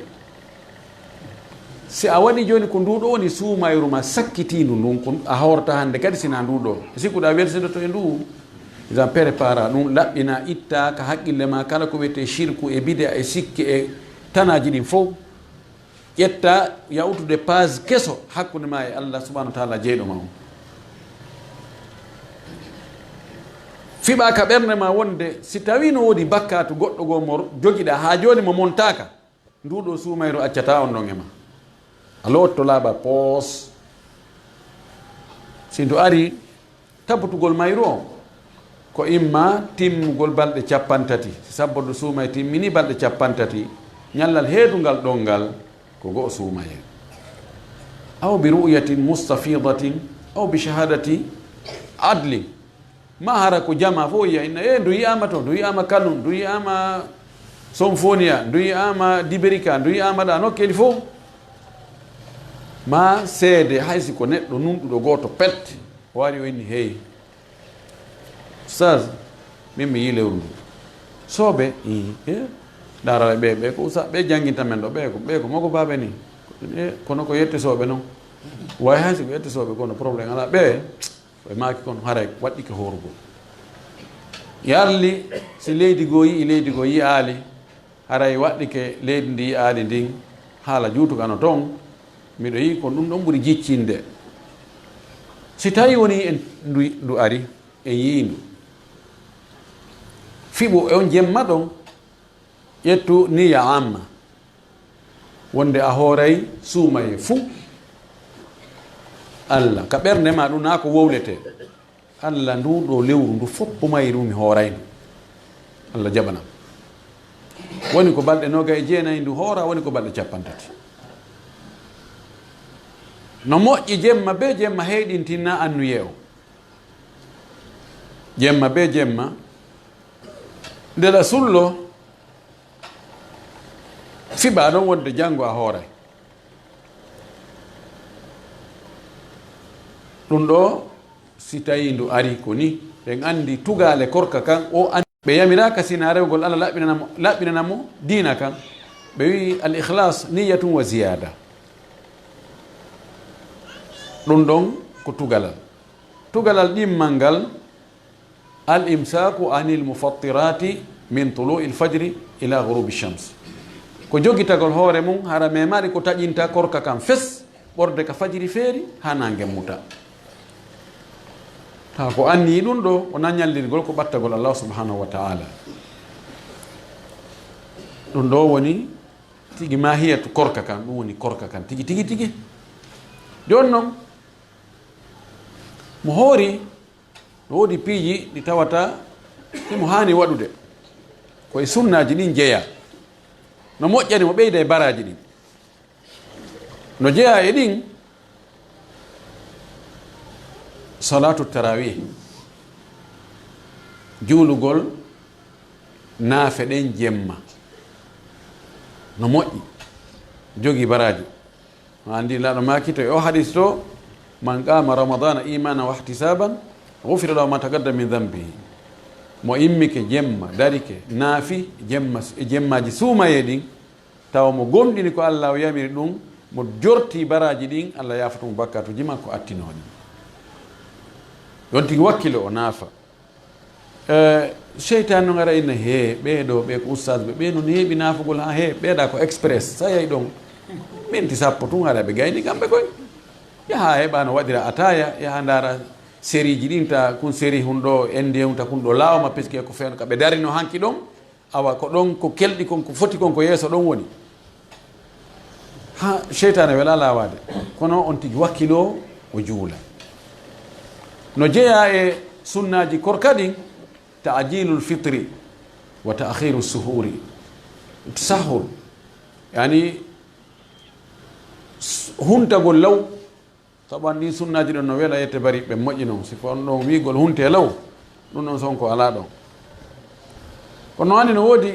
Si a waɗi jooni ko nduu ɗoo woni suumayru maa sakkitiindu ndun, ko a hoorata hannde kadi sinaa nduu ɗoo. E sikkuɗaa welsidoto e nduu? Idan prépara ɗum, laɓɓina, itta ka haqqille ma kala ko wiyetee shirku e bid'a e sikke e tanaaji ɗin fow. Ƴetta yawtude page keso hakkunde ma e Allah subhanahu wa taala jeyɗo ma on. Fiɓa ka ɓernde ma wonde si tawi no woodi bakkaatu goɗɗo goo mo jogiɗa haa jooni mo montaaka, nduu ɗoo suumayru accata on ɗon e ma. A lootto laaɓa poos. Si ndu ari, tabutugol mayru on ko imma timmugol balɗe cappanɗe tati. Si sabbordu suumay timmini balɗe cappanɗe tati, ñallal heedungal ɗon ngal ko go'o suumayee. Aw bi ru'yatin mustafidatin aw bi shahadati adlin. Ma hara ko jamaa fof yiya, inna, "E, ndu yi'aama to, ndu yi'aama Kanun, ndu yi'aama Sonfoniya, ndu yi'aama Diberika, ndu yi'aama ɗa nokkeeli fof." Ma seede, hay si ko neɗɗo nunɗuɗo gooto pet, o ari o inni, "Hey, Ustaz, min mi yii lewru ndu." Soobe, ii, e, ndaara ɓe, ɓe ko usa, ɓe jannginta men ɗo, ɓe ko, ɓe ko mogo baaɓe ni. E, kono ko yette sooɓe non. Way hay si ko yette sooɓe, kono problème alaa ɓe. Ɓe maaki kon haray waɗɗike hoorugol. Yarli, si leydi goo yi'i, leydi goo yi'aali, haray waɗɗike leydi ndi yi'aali ndin, haala juutuka no ton, miɗo yi'i kon ɗum ɗon ɓuri jiccinde. Si tawi woni en ndu, ndu ari, en yi'i ndu. Fiɓu e on jemma ɗon, ƴettu niyya amma. Wonde a hooray suumayee fuu. Allah, ka ɓernde ma ɗum naa ko wowletee. Allah, ndu ɗo lewru ndu fof mayru mi hooray ndu. Allah jaɓanam. Woni ko balɗe noga e jeenayi ndu hoora, woni ko balɗe cappanɗe tati. No moƴƴi jemma be jemma heyɗintinna annuyee o. Jemma be jemma, nde ɗa sullo, fiɓa ɗon wonde janngo a hooray. Ɗum ɗo, si tawi ndu ari ko ni, ɓen anndi tugaale korka kan, o an-, ɓe yamiraaka sina rewgol Allah laɓɓinana mo, laɓɓinana mo diina kan. Ɓe wi'i, "Al ikhlas niyyatun wa ziyada." Ɗum ɗon ko tugalal. Tugalal ɗimmal ngal, "Al imsaku anil mufattirati min tulu'il fajri ila ghurubi shams." Ko jogitagol hoore mum, hara memaɗi ko taƴinta korka kan fes, ɓorde ka fajiri feeri haa naange muta. Ta ko anni ɗum ɗo, o na ñallirgol ko ɓattagol Allah subhanahu wa ta'ala. Ɗum ɗo woni tigi mahiyatu korka kan, ɗum woni korka kan tigi, tigi, tigi. Jooni noon, mo hoori, no woodi piiji ɗi tawata himo haani waɗude. Ko e sunnaaji ɗin jeyaa. No moƴƴani mo ɓeyda e baraaji ɗin. No jeyaa e ɗin, salaatu tarawih, juulugol naafe ɗen jemma. No moƴƴi, jogii baraaji. No anndi Nulaaɗo maaki to e o hadis to, "Man qama ramadana imanan wa ihtisaban, ghufira lahu ma taqaddama min dhanbihi." Mo immike jemma, darike, naafi jemma, e jemmaaji suumayee ɗin, tawa mo gomɗini ko Allah o yamiri ɗum, mo jorti baraaji ɗin, Allah yaafata mo bakkaatuuji makko attinooɗi. Ɗon tigi wakkilo o naafa. Eh, seytaane no ngara inna, "He, ɓee ɗo, ɓe ko ustaas ɓe, ɓe no neeɓi naafugol, ha, he, ɓe ɗa ko express, sa yahi ɗon, minti sappo tun hara ɓe gayni kamɓe koy." Yaha heɓa no waɗira ataya, yaha ndaara sériiji ɗin, ta kun série hun ɗo, Indien hun, ta kun ɗo lawma, puisque ko fen ka ɓe darino hanki ɗon, awa ko ɗon ko kelɗi kon, ko foti kon, ko yeeso ɗon woni. Ha, seytaane wela laawaade, kono on tigi wakkiloo o juula. No jeyaa e sunnaaji korka ɗin, ta'jilul fitri wa ta'khiru suhuri. Sahur, yani, s-, huntagol law, sabu anndi sunnaaji ɗon no wela yette bari ɓe moƴƴi non. Si ko on ɗon wi'gol hunte law, ɗum ɗon sonko alaa ɗon. Kono anndi no woodi,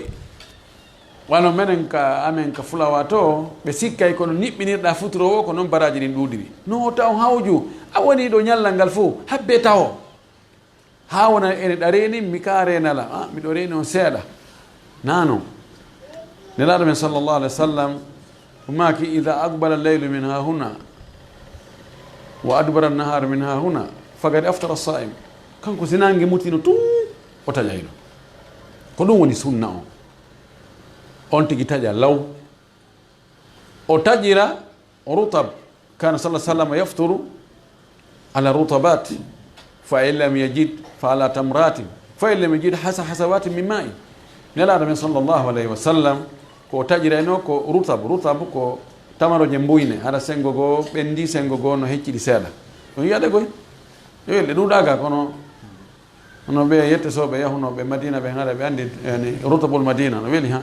wano menen ka, amen ka Fulawa to, ɓe sikkay kono niɓɓinirɗa futuro o, ko non baraaji ɗin ɗuuɗiri. No taw hawju, a woni ɗo ñallal ngal fof, habbe taho. Haa wona ene ɗa reeni, mi ka reenala, ah, miɗo reeni on seeɗa. Naa non. Nelaaɗo men sallallahu alaihi wasallam, o maaki, "Idha aqbala al-laylu min hahuna, wa adbara an-nahar min hahuna, faqad aftara as-sa'im." Kanko si nange mutino tun, o taƴayno. Ko ɗum woni sunna on. On tigi taƴa law. O taƴira rutab. Kana sallallahu alaihi wasallam yafturu ala rutabat. Fa in lam yajid fa ala tamratin. Fa in lam yajid hasa hasawatin min ma'i. Nelaaɗo men sallallahu alaihi wasallam ko o taƴirayno ko rutab. Rutab ko tamaroje mbuyne. Hara sengo goo ɓendi, sengo goo no heccidi seeɗa. Ɗum yi'ade koy. Yo ɗe ɗuuɗaaka kono Hono ɓe yette so ɓe yahunooɓe Madina, ɓe hara ɓe anndi, yani, rutabul Madina no weli, ha.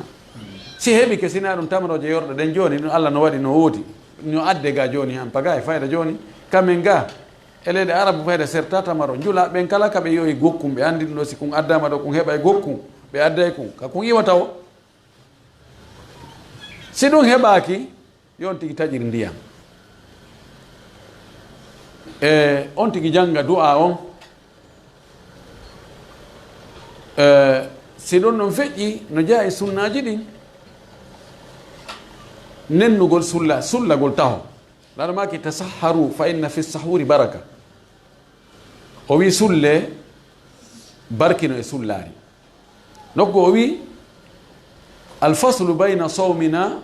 Si heɓi ke sina ɗum tamaroje yorɗe ɗen jooni, ɗum Allah no waɗi no woodi. No adde ga jooni, han paga e fayda jooni. Kamen ga, e leyɗe Arabu fayda serta tamaro. Njula ɓen kala ka ɓe yowi gokkum, ɓe anndi ɗum ɗo si kun addama ɗo, kun heɓa e gokkum, ɓe adday kun. Ka kun iwata o. Si ɗum heɓaaki, yo on tigi taƴir ndiyam. E on tigi jannga du'a on. E si ɗum ɗon feƴƴi, no jeyaa e sunnaaji ɗin, nennugol sulla, sullagol taho. Laara maaki, "Tasahharu fa inna fi sahuri baraka." O wi, "Sulle barkino e sullaari." Nokku o wi, "Al faslu bayna sawmina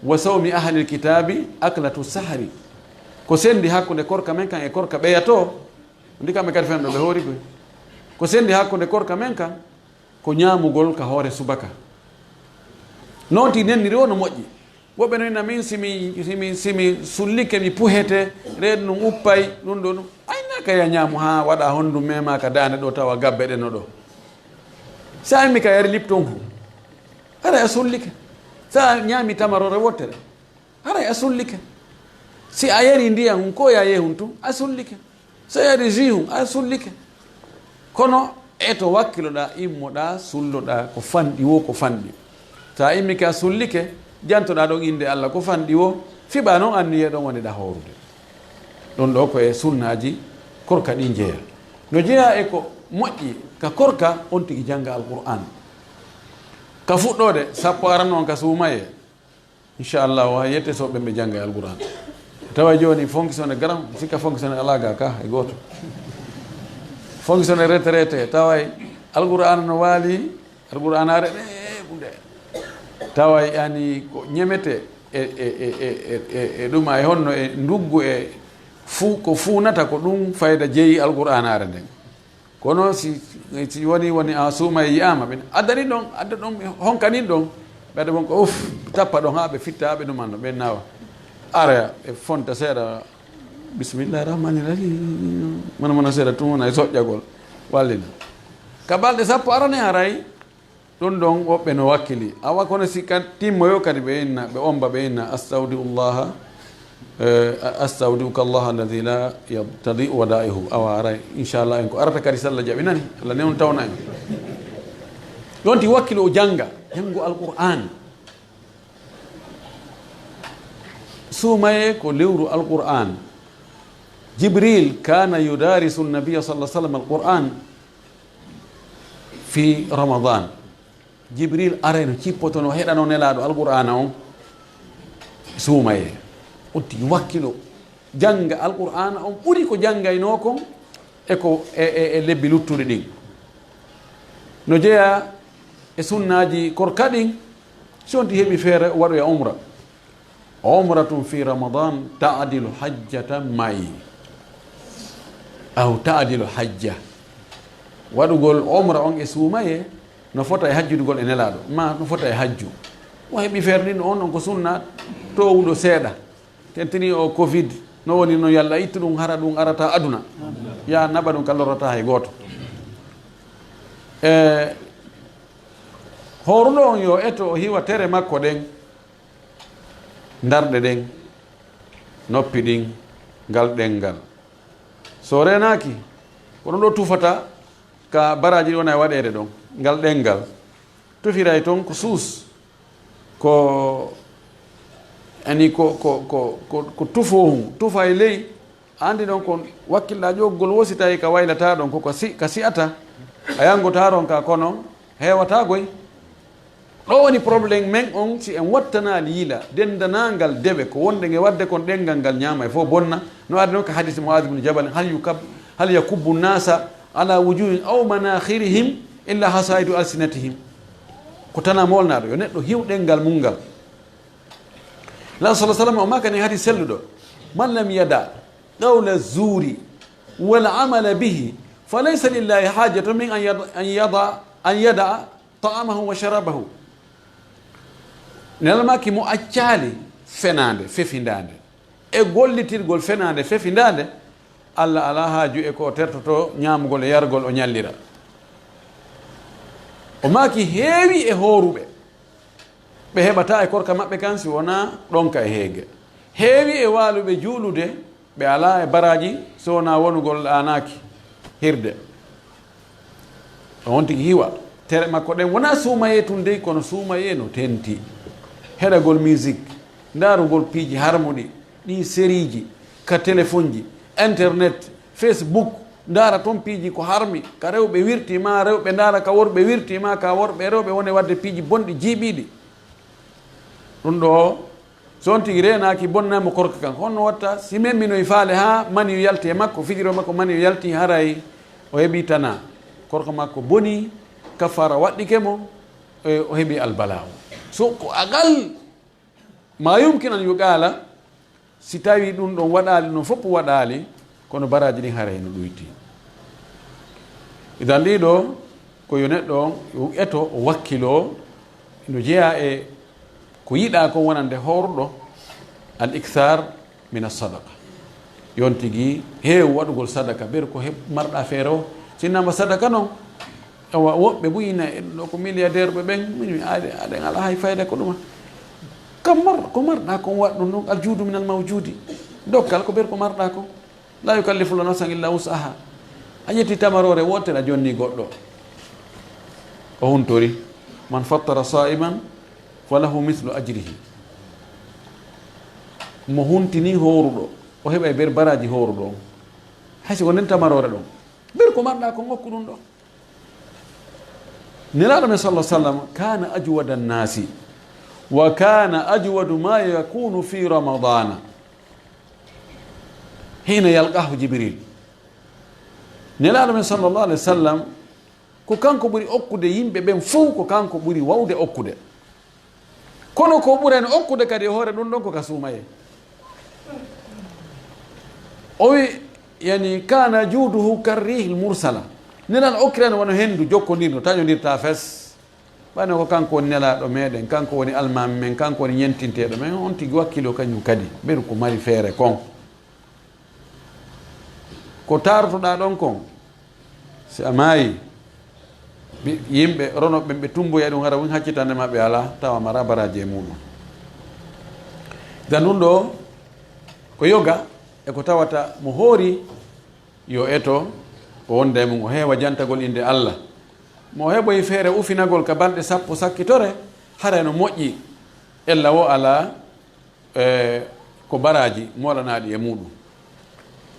wa sawmi ahlil kitabi aklatu sahari." Ko sendi hakkunde korka men kan e korka ɓeya to, ndi kamɓe kadi fen ɗo ɓe hoori koy. Ko sendi hakkunde korka men kan, ko ñaamugol ka hoore subaka. Noon tigi nenniri o no moƴƴi. Woɓɓe no ina min, si mi, si mi, si mi sullike, mi puhete, reedu ndun uppay, ɗum ɗo ɗum. Ay, na ka ya ñaamu haa waɗa hondu mema ka daande ɗo, tawa gabbe ɗen no ɗo. Sa immi ka yari Lipton hu, haray a sullike. Sa ñaami tamarore wottere, haray a sullike. Si a yari ndiyan hun, ko ya yehun tun, a sullike. So yari jus hun, a sullike. Kono e to wakkiloɗaa, immoɗaa, sulloɗaa, ko fanɗi wo ko fanɗi. So a immike a sullike, jantoɗaa ɗon innde Allah ko fanɗi wo, fiɓaa non anniyee ɗon wonde ɗa hoorude. Ɗon ɗo ko e sunnaaji korka ɗin jeyaa. No jeyaa e ko moƴƴi ka korka, on tigi jannga Alqur'aan. Ka fuɗɗoode, sappo arano on ka suumayee. Inchallah, o yette so ɓen ɓe jannga e Alqur'aan. Tawa jooni fonctionnaire garan, sikka fonctionnaire alaa ga ka e gooto. Fonctionnaire retraité, taway Alqur'aan no waali, Alqur'aanaare ɗe ɓunde. Taway ani ko ñemete e, e, e ɗuma e honno e nduggu e fuu, ko fuunata ko ɗum fayda jeyi Alqur'aanaare nden. Kono si, si woni, woni a suuma e yi'aama, ɓen addani ɗon, adda ɗon, honkanin ɗon, ɓe adda won ko, uf, tappa ɗon haa ɓe fitta, haa ɓe numanno, ɓen nawa. Ara e fonta seeɗa, bismillahi rahmani rahim, mana mana seeɗa tun wona e soƴƴagol, wallina. Ka balɗe sappo arane haray, ɗum ɗon woɓɓe no wakkili. Awa kono si kan timmoyo kadi ɓe inna, ɓe omba, ɓe inna, "Astawdi'ullaha, eh, astawdi'uka Allah alladhi la yad-, tadi'u wada'ihu." Awa aray, inchallah, en ko arata kadi, si Allah jaɓinani, Allah newno tawna en. Ɗon ti wakkilo o jannga, janngo Alqur'aan. Suumaye ko lewru Alqur'aan. Jibril kana yudarisu nabiyya sallallahu alaihi wasallam Alqur'aan fi Ramadan. Jibril arayno cippotono, heɗano Nelaaɗo Alqur'aana on suumayee. Utti wakkilo jannga Alqur'aana on ɓuri ko janngaynoo kon e ko e, e, e lebbi luttuɗi ɗin. No jeyaa e sunnaaji korka ɗin, si on ti heɓi feere waɗoya umra. Umratun fi Ramadan ta'dilu hajjatan ma'i. Aw ta'dilu hajja. Waɗugol umra on e suumayee no fota e hajjudugol e Nelaaɗo, ma no fota e hajju. Mo heɓi feere ɗin, on, on ko sunna toowuɗo seeɗa. Tentini o covid, no woni no Yalla ittu ɗum, hara ɗum arata aduna. Ya naɓa ɗum ka lorrata hay gooto. E, hooruɗo on yo eto o hiwa tere makko ɗen. Ndarɗe ɗen, noppi ɗin, ngal ɗenngal. So reenaaki, ko ɗum ɗo tufata ka baraaji ɗi wona e waɗeede ɗon, ngal ɗenngal. Tufiray ton ko suus, ko, ani ko, ko, ko, ko, ko tufoohun, tufa e ley, Anndi ɗon kon wakkilɗaa ƴoggol wo si tawi ka waylataa ɗon ko ka si-, ka si'ata, a yanngotaa ɗon ka kono heewataa goy. Ɗo woni problème men on, si en wattanaali yila denndanaangal dewe ko wonde nge waɗde kon ɗenngal ngal ñaama e fof bonna. No ardi noon ka hadis Mu'aaz ibn Jabal, "Hal yukab-, hal yakubbu nasa ala wujuhin aw manakhirihim illa hasaidu alsinatihim." Ko tana moolnaaɗo, yo neɗɗo hiw ɗenngal mum ngal. Law sallallahu alaihi wasallam o maakani hadis selluɗo, "Man lam yada qawla zuri wal amala bihi, falaysa lillahi hajatun min an yada, an yada, an yada ta'amahu wa sharabahu." Nelal maaki mo accaali fenaande, fefindaande, e gollitirgol fenaande, fefindaande, Allah alaa haaju e ko o tertoto ñaamugol e yargol, o ñallira. O maaki heewi e hooruɓe. Ɓe heɓataa e korka maɓɓe kan si wonaa ɗonka e heege. Heewi e waaluɓe juulude, ɓe alaa e baraaji so wonaa wonugol ɗaanaaki hirde. On tigi hiwa. Tere makko ɗen wonaa suumayee tun dey, kono suumayee no tenti. Heɗagol musique, ndaarugol piiji harmuɗi, ɗi seriiji, ka telefonji, internet, Facebook, ndaara ton piiji ko harmi, ka rewɓe wirti ma, rewɓe ndaara ka worɓe wirti ma, ka worɓe e rewɓe wone waɗde piiji bonɗi jiiɓiiɗi. Ɗum ɗo, so on tigi reenaaki, bonnaama korka kan. Honno watta? Si memminoy faale haa maniyu yalti e makko, fijiro makko maniyu yalti, haray o heɓi tana. Korka makko boni, kafaara waɗɗike mo, e o heɓi albalaawo. So ko agal ma yumkin an yuqaala, si tawi ɗum ɗon waɗaali, ɗum fof waɗaali, kono baraaji ɗin haray no ɗuyti. Idan ɗiɗo, ko yo neɗɗo on eto, o wakkiloo, no jeyaa e Ko yiɗaa kon wonande hooruɗo, al ikthar min as-sadaqa. Yon tigi heew waɗugol sadaka, ɓeydu ko heɓ-, marɗaa feere o. Sinnama sadaka non, awa, woɓɓe buy na e ɗum ɗo ko milliardaire ɓe ɓen, min mi aade, aade ngal hay fayda ko ɗuma. Kam mar-, ko marɗaa kon waɗ ɗum ɗum, al juudu min al mawjudi. Dokkal ko ɓeydu ko marɗaa kon. La yukallifu Allahu nafsan illa wus'aha. A ƴetti tamaroore wootere a jonni goɗɗo. O huntori. Man fattara sa'iman falahu mithlu ajrihi. Mo huntini hooruɗo, o heɓay ɓeydu baraaji hooruɗo on. Hay si ko nden tamaroore ɗon. Ɓeydu ko marɗaa kon okku ɗum ɗo. Nelaaɗo men sallallahu alaihi wasallam kana ajwada nnasi wa kana ajwadu ma yakunu fi ramadana hina yalqahu Jibril. Nelaaɗo men sallallahu alaihi wasallam ko kanko ɓuri okkude yimɓe ɓen fow, ko kanko ɓuri wawde okkude. Kono ko ɓurani okkude kadi e hoore ɗum ɗon ko ka suumayee. O wi, yani, kana juduhu karrihil mursala. Nelaaɗo okkirani wano hendu jokkondirno, taƴondirta fes. Ɓayno ko kanko woni nelaaɗo meɗen, kanko woni almaami men, kanko woni ñentinteeɗo men, on tigi wakkilo kañum kadi, ɓeydu ko mari feere kon. Ko tarotoɗaa ɗon kon, si a maayi, ɓi-, yimɓe ronoɓe ɓen ɓe tumboya ɗum, hara won haccitande ma ɓe alaa, tawa mara baraaji e muɗum. Idan ɗum ɗo ko yoga e ko tawata mo hoori yo eto ko wonda e mum, o heewa jantagol innde Allah. Mo heɓoyi feere ufinagol ka balɗe sappo sakkitore, haray no moƴƴi, ella wo alaa, e, ko baraaji moolanaaɗi e muɗum.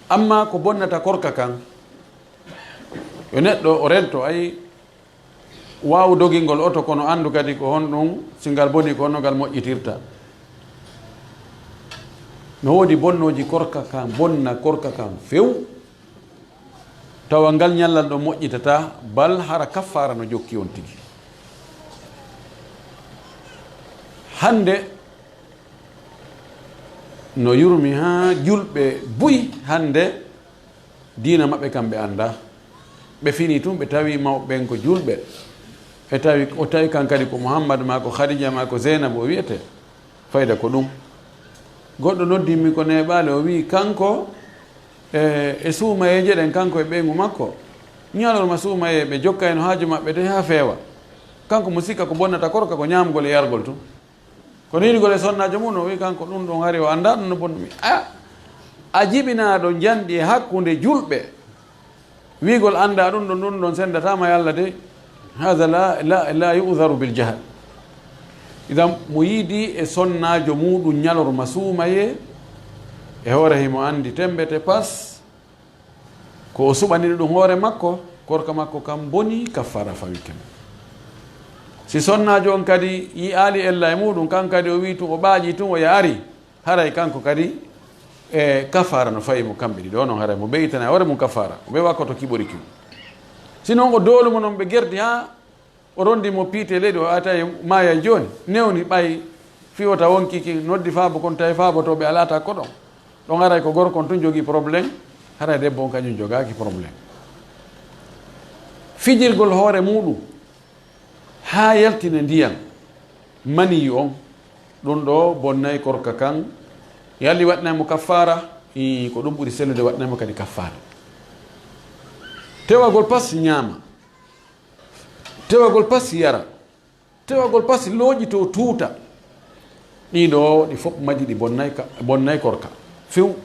Amma ko bonnata korka kan, yo neɗɗo o rento, ay, waawu dogingol oto, kono anndu kadi ko honɗum, si ngal boni, ko honno ngal moƴƴitirta. No woodi bonnooji korka kan, bonna korka kan few. Tawa ngal ñallal ɗo moƴƴitataa, bal hara kaffaara no jokki on tigi. Hannde no yurmi haa julɓe buy hannde diina maɓɓe kam ɓe anndaa. Ɓe fini tun, ɓe tawi mawɓe ɓen ko julɓe. Ɓe tawi, o tawi kan kadi ko Muhammad maa ko Khadija maa ko Zeynab o wi'ete. Fayda ko ɗum. Goɗɗo noddimmi ko neeɓaali, o wi'i kanko, e, e suumayeeje ɗen, kanko e ɓeyngu makko. Ñalorma suumayee ɓe jokkayno haaju maɓɓe de haa feewa. Kanko mo sikka ko bonnata korka ko ñaamgol e yargol tun. Kono yiɗugol e sonnaajo mum, o wi'i kanko ɗum ɗon hari o anndaa ɗum no bonnumi. A, a jibinaaɗo njanɗi e hakkunde julɓe. Wi'gol anndaa ɗum ɗon, ɗum ɗon senndataama e Allah de, haada la, la, la yu'zaru bil jahl. Idan mo yiidi e sonnaajo muɗum ñalorma suumayee, e hoore himo anndi temmbete pas, ko o suɓaniri ɗum hoore makko, korka makko kam boni, kaffaara fawike mo. Si sonnaajo on kadi yi'aali ella e muɗum, kan kadi o wi'i tun, o ɓaaƴi tun, o yaari, haray kanko kadi, e, kafaara no fayi mo kamɓe ɗiɗo, non haray mo ɓeytana hoore mum kafaara, o ɓe wakkoto kiɓori ki. Si non o doolu mo non ɓe gerdi haa o rondi mo piite leydi, o ata e maaya jooni, newni ɓay fiwota wonki ki, noddi faabo kon tawi faabotooɓe alaata ko ɗon. Ɗon haray ko gorko on tun jogii problème, haray debbo on kañum jogaaki problème. Fijirgol hoore muɗum haa yaltina ndiyan maniyu on, ɗum ɗo bonnay korka kan. Yalli waɗnay mo kaffaara, ii, ko ɗum ɓuri sellude waɗnay mo kadi kaffaara. Tewagol pas ñaama, tewagol pas yara, tewagol pas looƴi to tuuta. Ɗii ɗo, ɗi fof majji ɗi bonnay ka, bonnay korka. Few.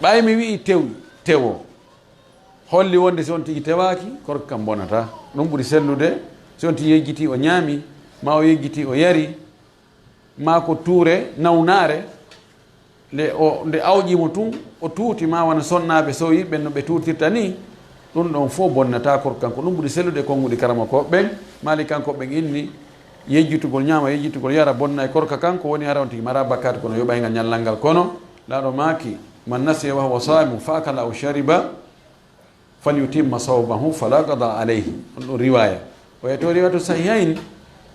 Ɓay mi wi'i tew, tewo. Holli wonde si on tigi tewaaki, korka kan bonata. Ɗum ɓuri sellude si on tigi yejjiti o ñaami, ma o yejjiti o yari, ma ko tuure nawnaare, nde o, nde awƴi mo tun, o tuuti ma wona sonnaaɓe sowiiɓe no ɓe tuutirta ni, ɗum ɗon fof bonnata korka kan. Ko ɗum ɓuri sellude konnguɗi karamokooɓe ɓen, maali kanko ɓen inni, yejjitugol ñaama, yejjitugol yara bonnay korka kan, ko woni hara on tigi mara bakkaat kono yoɓay ngal ñallal ngal. Kono Laaɗo maaki, "Man nasiya wa huwa saimu fa akala aw shariba, falyutimma sawmahu fala qada alayhi." On ɗum riwaya. O yeto riwayatu sahihain,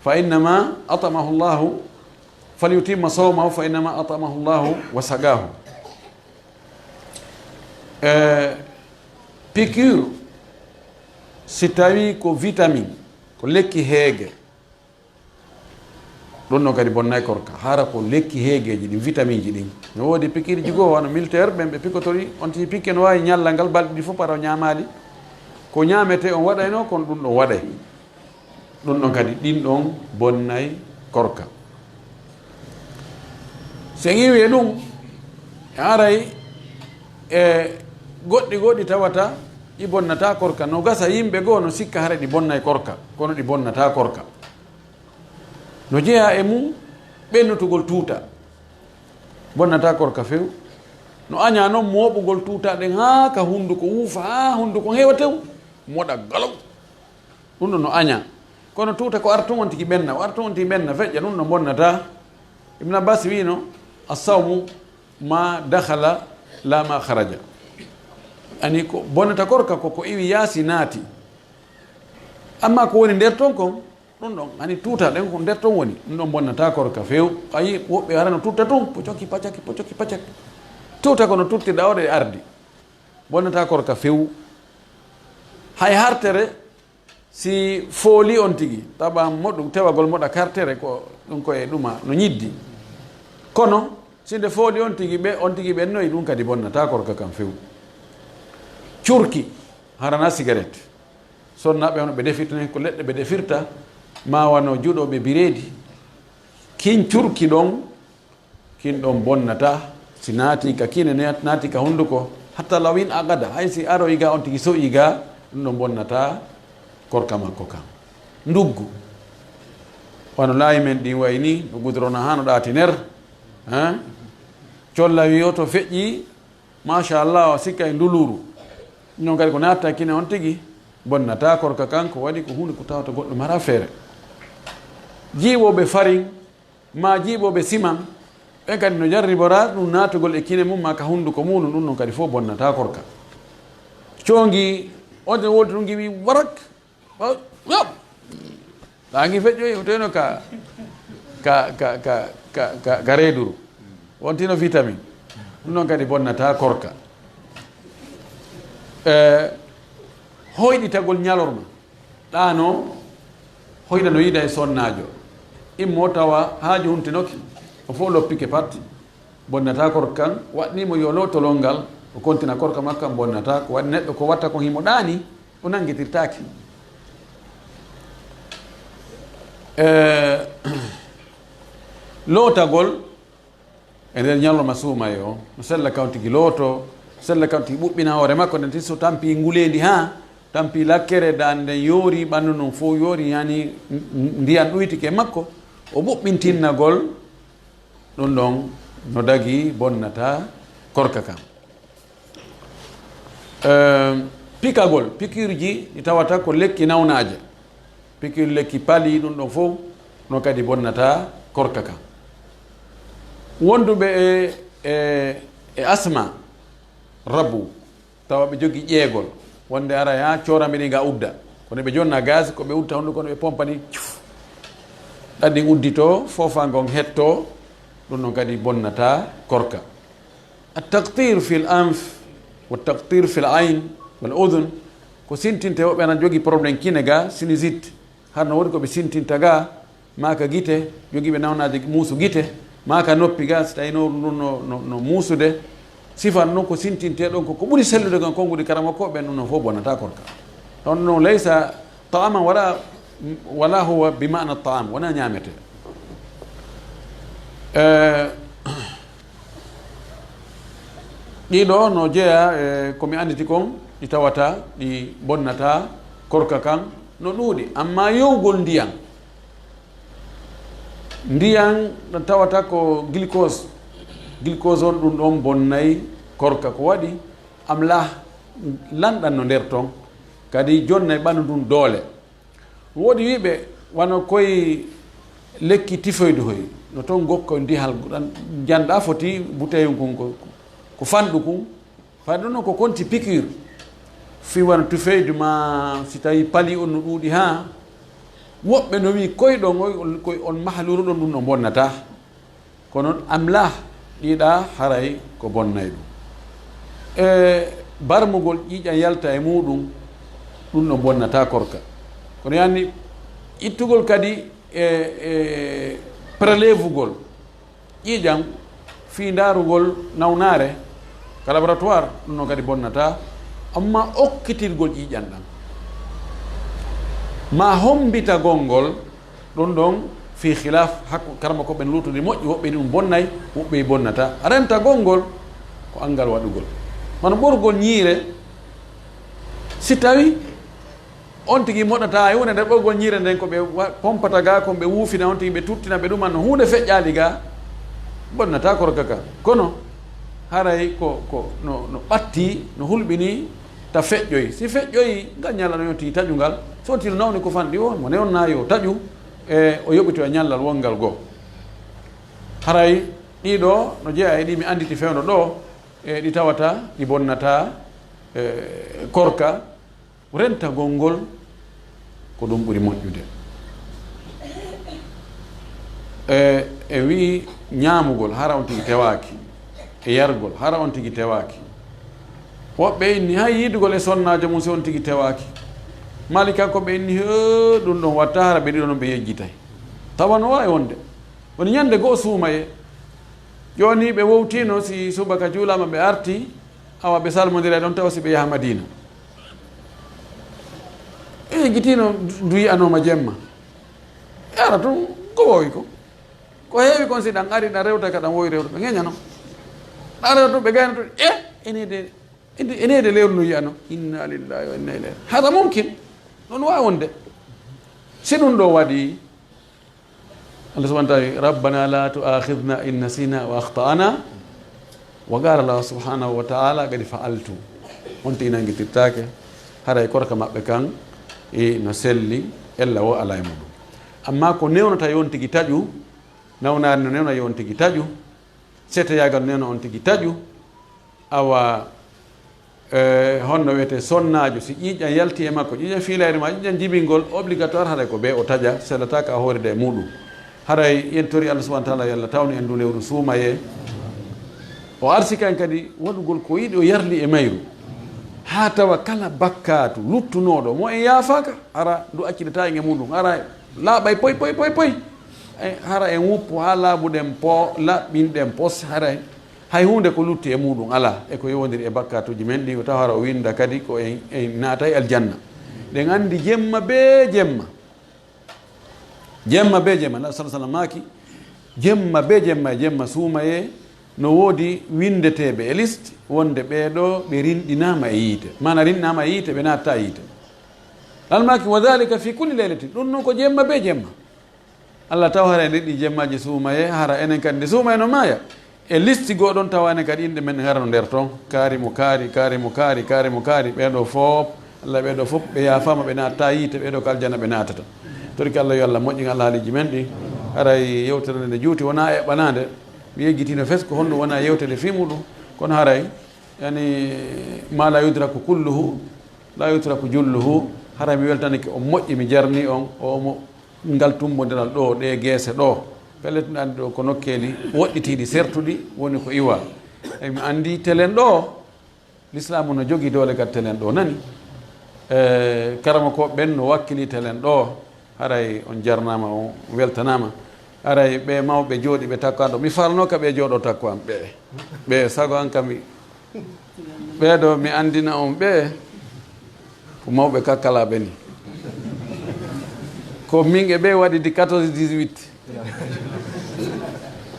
"Fa innama at'amahu Allahu, falyutimma sawmahu fa innama at'amahu Allahu wa saqahu." E, piqûre, si tawi ko vitamine, ko lekki heege, Ɗum ɗon kadi bonnay korka, hara ko lekki heegeeji ɗin, vitaminji ɗin. No woodi pikirji goo, wano militaire ɓen, ɓe pikotori, on tigi pikke no waawi ñallal ngal balɗe ɗiɗi fof, par o ñaamaali. Ko ñaametee on waɗayno, kono ɗum ɗon waɗay. Ɗum ɗon kadi, ɗin ɗon bonnay korka. So en iwii e ɗum, haray e goɗɗi goo ɗi tawata ɗi bonnata korka. No gasa yimɓe goo no sikka haray ɗi bonnay korka, kono ɗi bonnata korka. No jeyaa e mum ɓennutugol tuuta, bonnata korka few. No añaa non mooɓugol tuuta ɗen haa ka hunduko wuufa, haa hunduko heewa tew, moɗa galaw. Ɗum ɗon no añaa. Kono tuuta ko arta tun on tigi ɓenna, o arta tun on tigi ɓenna, feƴƴa, ɗum ɗon bonnata. Ibn Abbas wiino, "As-sawmu ma dakhala la ma kharaja." Ani ko bonnata korka ko ko iwi yaasi naati. Amma ko woni nder ton kon, ɗum ɗon, ani tuuta ɗen ko nder ton woni, ɗum ɗon bonnata korka few. A yi woɓɓe harano tutta tun, pocoki pacaki, pocoki pacaki. Tuuta kono tuttirɗa o ɗe ardi. Bonnata korka few. Hay hartere, si fooli on tigi, tawa moɗum, tewagol moɗa hartere ko ɗum ko e ɗuma no ñiddi. Kono, si nde fooli on tigi ɓe, on tigi ɓennoyi, ɗum kadi bonnata korka kan few. Curki, harana sigaret. Sonnaaɓe hono ɓe defirta ni ko leɗɗe ɓe defirta, ma wano juɗooɓe bireedi. Kin curki ɗon, kin ɗon bonnata, si naati ka kine, ne-, naati ka hunduko, hatta lawin agada, hay si aroyi ga on tigi so'i ga, ɗum ɗon bonnata korka makko kan. Nduggu, wano laayi men ɗin wayi ni, no gudrona haa no ɗaati ner, hein? Colla wiyo to feƴƴi, machallah, o sikka e nduluru. Non kadi ko natta kine on tigi, bonnata korka kan, ko waɗi ko huunde ko tawata goɗɗo mara feere. Jiiɓooɓe farin, ma jiiɓooɓe siman, ɓen kadi no jarribora ɗum naatugol e kine mum, ma ka hunduko mum, ɗum non kadi fof bonnata korka. Coongi, on ten wolti ɗum ngiwi warak, o, o, ɗa ngi feƴƴoyi, o teno ka, ka, ka, ka, ka, ka, ka reeduru. Wontino vitamine. Ɗum non kadi bonnata korka. E, hoyɗitagol ñalorma. Ɗaano, hoyɗa no yiida e sonnaajo. Immo tawa haaju huntinoki, o fof loppike pat. Bonnata korka kan, waɗnimo yo lotolol ngal, o kontina korka makko kan bonnata. Ko waɗi neɗɗo ko watta kon himo ɗaani, o nanngitirtaake. E, lootagol, e nder ñalorma suumaye o, no sella kan tigi looto, sella kan tigi ɓuɓɓina hoore makko, nden tigi so tampi nguleendi haa, tampi lakkere, daande nden yoori, ɓanndu ndun fof yoori, yani n-, n-, ndiyan ɗuytike e makko, o ɓuɓɓintinnagol, ɗum ɗon no dagi bonnata korka kan. Ehm, pikagol, pikiirji ɗi tawata ko lekki nawnaaje. Pikiir lekki pali, ɗum ɗon fof no kadi bonnata korka kan. Wonduɓe e, e, e asma, rabu, tawa ɓe jogi ƴeegol, wonde ara ya coorami ɗi nga udda. Kono ɓe jonna gaz, ko ɓe udda honɗun, kono ɓe pompa ni, cuf. Ɗaɗɗin uddito, foofa ngon hetto, ɗum ɗon kadi bonnata korka. At-taqtir fil anf, wa taqtir fil ayn, wal udhun, ko sintinte woɓɓe ana jogi problème kine ga, sinusite. Har no woodi ko ɓe sintinta ga, maa ka gite, jogiiɓe nawnaaje muusu gite, maa ka noppi ga, si tawii no, no, no, no, no muusude. Sifan non ko sintinte ɗon ko, ko ɓuri sellude kan konguɗi karamokooɓe ɓen, ɗum non fof bonnata korka. Ɗon non laysa ta'aman wala, wala huwa bi ma'na ta'am, wona ñaamete. Eh, Ɗiɗo no jeya e ko mi anditi kon, ɗi tawata, ɗi bonnata korka kan no ɗuuɗi. Amma yowgol ndiyan, ndiyan no tawata ko glucose. Glucose on ɗum ɗon bonnay korka. Ko waɗi amlah lanɗan no nder ton, kadi jonnay ɓandu ndun doole. Woodi wiiɓe, wano koye lekki typhoïde hoy, no toon gokko ndihal, ɗan njanɗa foti buteyun kun ko, ko fanɗu kun. Fayda noon ko konti piqûre. Fii wano typhoïde ma, si tawi pali on no ɗuuɗi haa. Woɓɓe no wii koye ɗon, on, koye on mahluru ɗon, ɗum no bonnata. Kono amlah ɗiɗa haray ko bonnay ɗum. E barmugol ƴiiƴan yalta e muuɗum, ɗum no bonnata korka. Kono yani ittugol kadi e, e Prélèvegol ƴiiƴan fii ndaarugol nawnaare ka laboratoire, ɗum noon kadi bonnataa, amma okkitirgol ƴiiƴan ɗan maa hommbitagol ngol, ɗum ɗon fii khilaaf hakku karamokooɓe ɓen luutudi moƴƴi, woɓɓe ɗum bonnay, woɓɓe bonnataa. Rentagol ngol ko anngal waɗugol, hono ɓorgol ñiire, si tawi on tigi moɗata e huunde nder ɓorgol ñiire nden, ko ɓe wa-, pompata ga kon, ɓe wuufina on tigi, ɓe tuttina, ɓe ɗuma no huunde feƴƴaali ga, bonnata korka ka. Kono haray ko, ko no, no ɓatti, no hulɓini, ta feƴƴoyi. Si feƴƴoyi, ngal ñalla no yonti taƴungal. So on tigi no nawni ko fanɗi on, mo newna yo taƴu, e o yoɓitoya ñallal wonngal goo. Haray ɗiɗo no jeyaa e ɗi mi annditi fewndo ɗoo, e ɗi tawata, ɗi bonnata, e, korka. Rentagol ngol ko ɗum ɓuri moƴƴude. E, e wi'i ñaamugol, hara on tigi tewaaki. E yargol, hara on tigi tewaaki. Woɓɓe inni, hay yiidugol e sonnaajo mum, si on tigi tewaaki. Malikankooɓe inni, "Hee, ɗum ɗon watta, hara ɓe ɗiɗo non ɓe yejjitay." Tawa no waawi wonde. Woni ñande goo suumayee. Jooni ɓe wowtiino, si subaka juulaama ɓe arti, awa ɓe salmondiray ɗon tawa si ɓe yaha Madiina. Ɓe yeggitiino ndu yi'anooma jemma. E ara tun ko woowi ko. Ko heewi kon si ɗan ari ɗan rewta ka ɗan woowi rewta, ɓe ŋeñano. Ɗan rewta tun ɓe gayno tun, e, eneede, ene-, eneede lewru no yi'ano. Inna lillahi wa inna ilayhi. Hada mumkin. Ɗon waawi wonde. Si ɗum ɗo waɗi, Allah subhanahu wa ta'ala, "Rabbana la tu'akhidhna in nasina wa akhta'na." Wa qala Allah subhanahu wa ta'ala, "Qad fa'altu." On tigi nanngitirtaake, haray korka maɓɓe kan, e no selli, ella wo alaa e muɗum. Amma ko newnata yo on tigi taƴu, nawnaare no newna yo on tigi taƴu, seteyaagal no newna on tigi taƴu, awa, e, honno wiyetee sonnaajo, si ƴiiƴan yalti e makko, ƴiiƴan fiilayri maa, ƴiiƴan jibingol, obligatoire haray ko bee o taƴa, sellataaka a hoorida e muɗum. Haray en tori Allah subhanahu wa ta'ala yo Allah tawnu en ndu lewru suumayee. O arsika en kadi waɗugol ko yiɗi, o yarli e mayru. Haa tawa kala bakkaatu luttunooɗo mo en yaafaaka, hara ndu accidataa en e muɗum, hara laaɓay poy, poy, poy, poy. E, hara en wuppo haa laaɓuɗen po, laɓɓinɗen pos, haray hay huunde ko lutti e muɗum alaa, e ko yowondiri e bakkaatuuji men ɗin, o tawa hara o winnda kadi ko en, en naatay aljanna. Ɗen anndi jemma bee jemma. Jemma bee jemma, Nabi sallallahu alaihi wasallam maaki, jemma bee jemma e jemma suumayee no woodi winndeteeɓe e liste, wonde ɓee ɗoo ɓe rinɗinaama e yiite. Maana rinɗinaama e yiite, ɓe naattaa e yiite. Almaaki, "Wa dhalika fi kulli laylatin." Ɗum noon ko jemma bee jemma. Allah taw hara e nder ɗi jemmaaji suumayee, hara enen kadi nde suumayee no maaya. E listi goo ɗon tawa enen kadi inɗe men hara no nder ton. Kaari mo kaari, kaari mo kaari, kaari mo kaari. Ɓee ɗoo fof, Allah ɓee ɗoo fof, ɓe yaafaama, ɓe naattaa yiite, ɓee ɗoo ko aljanna ɓe naatata. Torki Allah yo Allah moƴƴin alhaaliiji men ɗi. Haray yewtere nde nde juuti wonaa eɓɓanaande. Mi yeggitiino fes ko honɗum wonaa yewtere fii muɗum. Kono haray, yani, ma la yudraku kulluhu, la yutraku julluhu. Haray mi weltanike on moƴƴi, mi jarni on, o mo ngal tumbondiral ɗoo, ɗee geese ɗoo. Pellet, mi anndi ɗoo ko nokkeeli woɗɗitiiɗi, sertuɗi, woni ko iwa. E mi anndi telen ɗoo, Lislaamu no jogii doole ka telen ɗoo, nani? E, karamokooɓe ɓen no wakkili telen ɗoo. Haray on jarnaama, on weltanaama. Haray ɓee mawɓe jooɗii ɓe takko an ɗoo. Mi faalnoo ka ɓee jooɗoo takko an ɓee. Ɓee sago an ka mi Ɓee ɗoo mi anndina on ɓee, ko mawɓe kakkalaaɓe ni. Ko min e ɓee waɗi di quatorze dix-huit.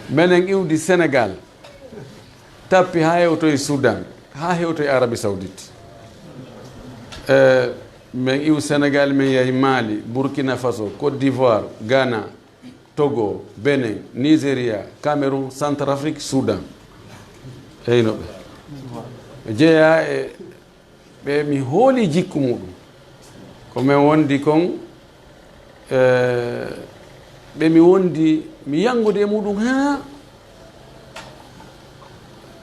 Menen iwdi Sénégal, tappi haa hewtoyi Soudan, haa hewtoyi Arabie Saoudite. E, men iw Sénégal, men yahi Mali, Burkina Faso, Côte d'Ivoire, Ghana, Togo, Benin, Nigeria, Cameroun, Centrafrique, Soudan. Eyno ɓe. Ɓe jeyaa e ɓe mi hooli jikku muɗum. Ko men wondi kon, e, ɓe mi wondi, mi yanngude e muɗum haa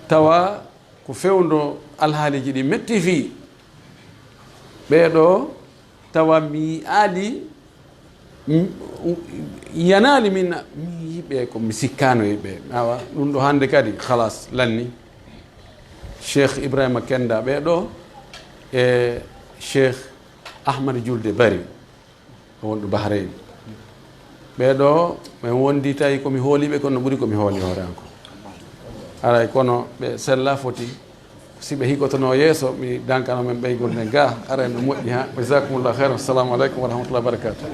tawa ko fewndo alhaaliiji ɗi metti fii ɓee ɗoo, tawa mi yi'aali, mi, yanaali min, mi yi'ii ɓe ko mi sikkaano e ɓe. Awa, ɗum ɗo hannde kadi, halas, lanni. Cheikh Ibrahima Kenda ɓee ɗoo e Cheikh Ahmad Julde Bari, o wonɗo Bahrain. Ɓee ɗoo, min wondi tawi ko mi hooli ɓe, kono no ɓuri ko mi hooli hoore am ko. Aray, kono ɓe sella foti, si ɓe higotono yeeso, mi dankano men ɓeygol nden ga, aray no moƴƴi ha. Wa jazakumullahu khairan. Assalamu alaikum wa rahmatullahi wa barakatuh.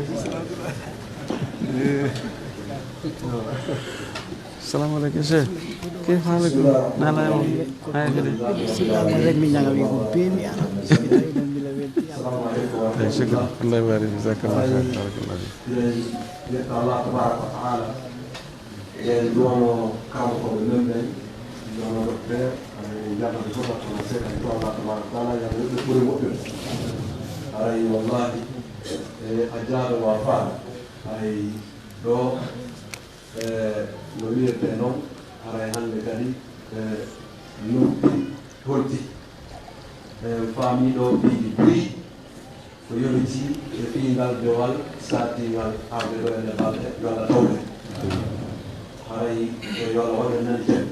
Assalamu alaikum, Cheikh. Kayfa halukum? Nala yaw. Hay kadi. Ay, shukran. Allah yubarik. Jazakallahu khairan. Barakallahu fik. Yetta Allah tabaraka wa taala. En duwano kanko ko ɓe men ɓen, duwano docteur, en jarnade fof ko no seeɗa en duwa Allah tabaraka wa taala, yo Allah yoɓɓe ɓuri moƴƴude. Haray wallahi, e a jaado wa faala, haray ɗo, e no wiyete noon, haray hannde kadi, e noppi holti. En faamii ɗo piiji buy ko yowiti e fii ngal dewal saatingal arde ɗo e nde balɗe, yo Allah tawde. Haray ko yo Allah waɗu en nani ten.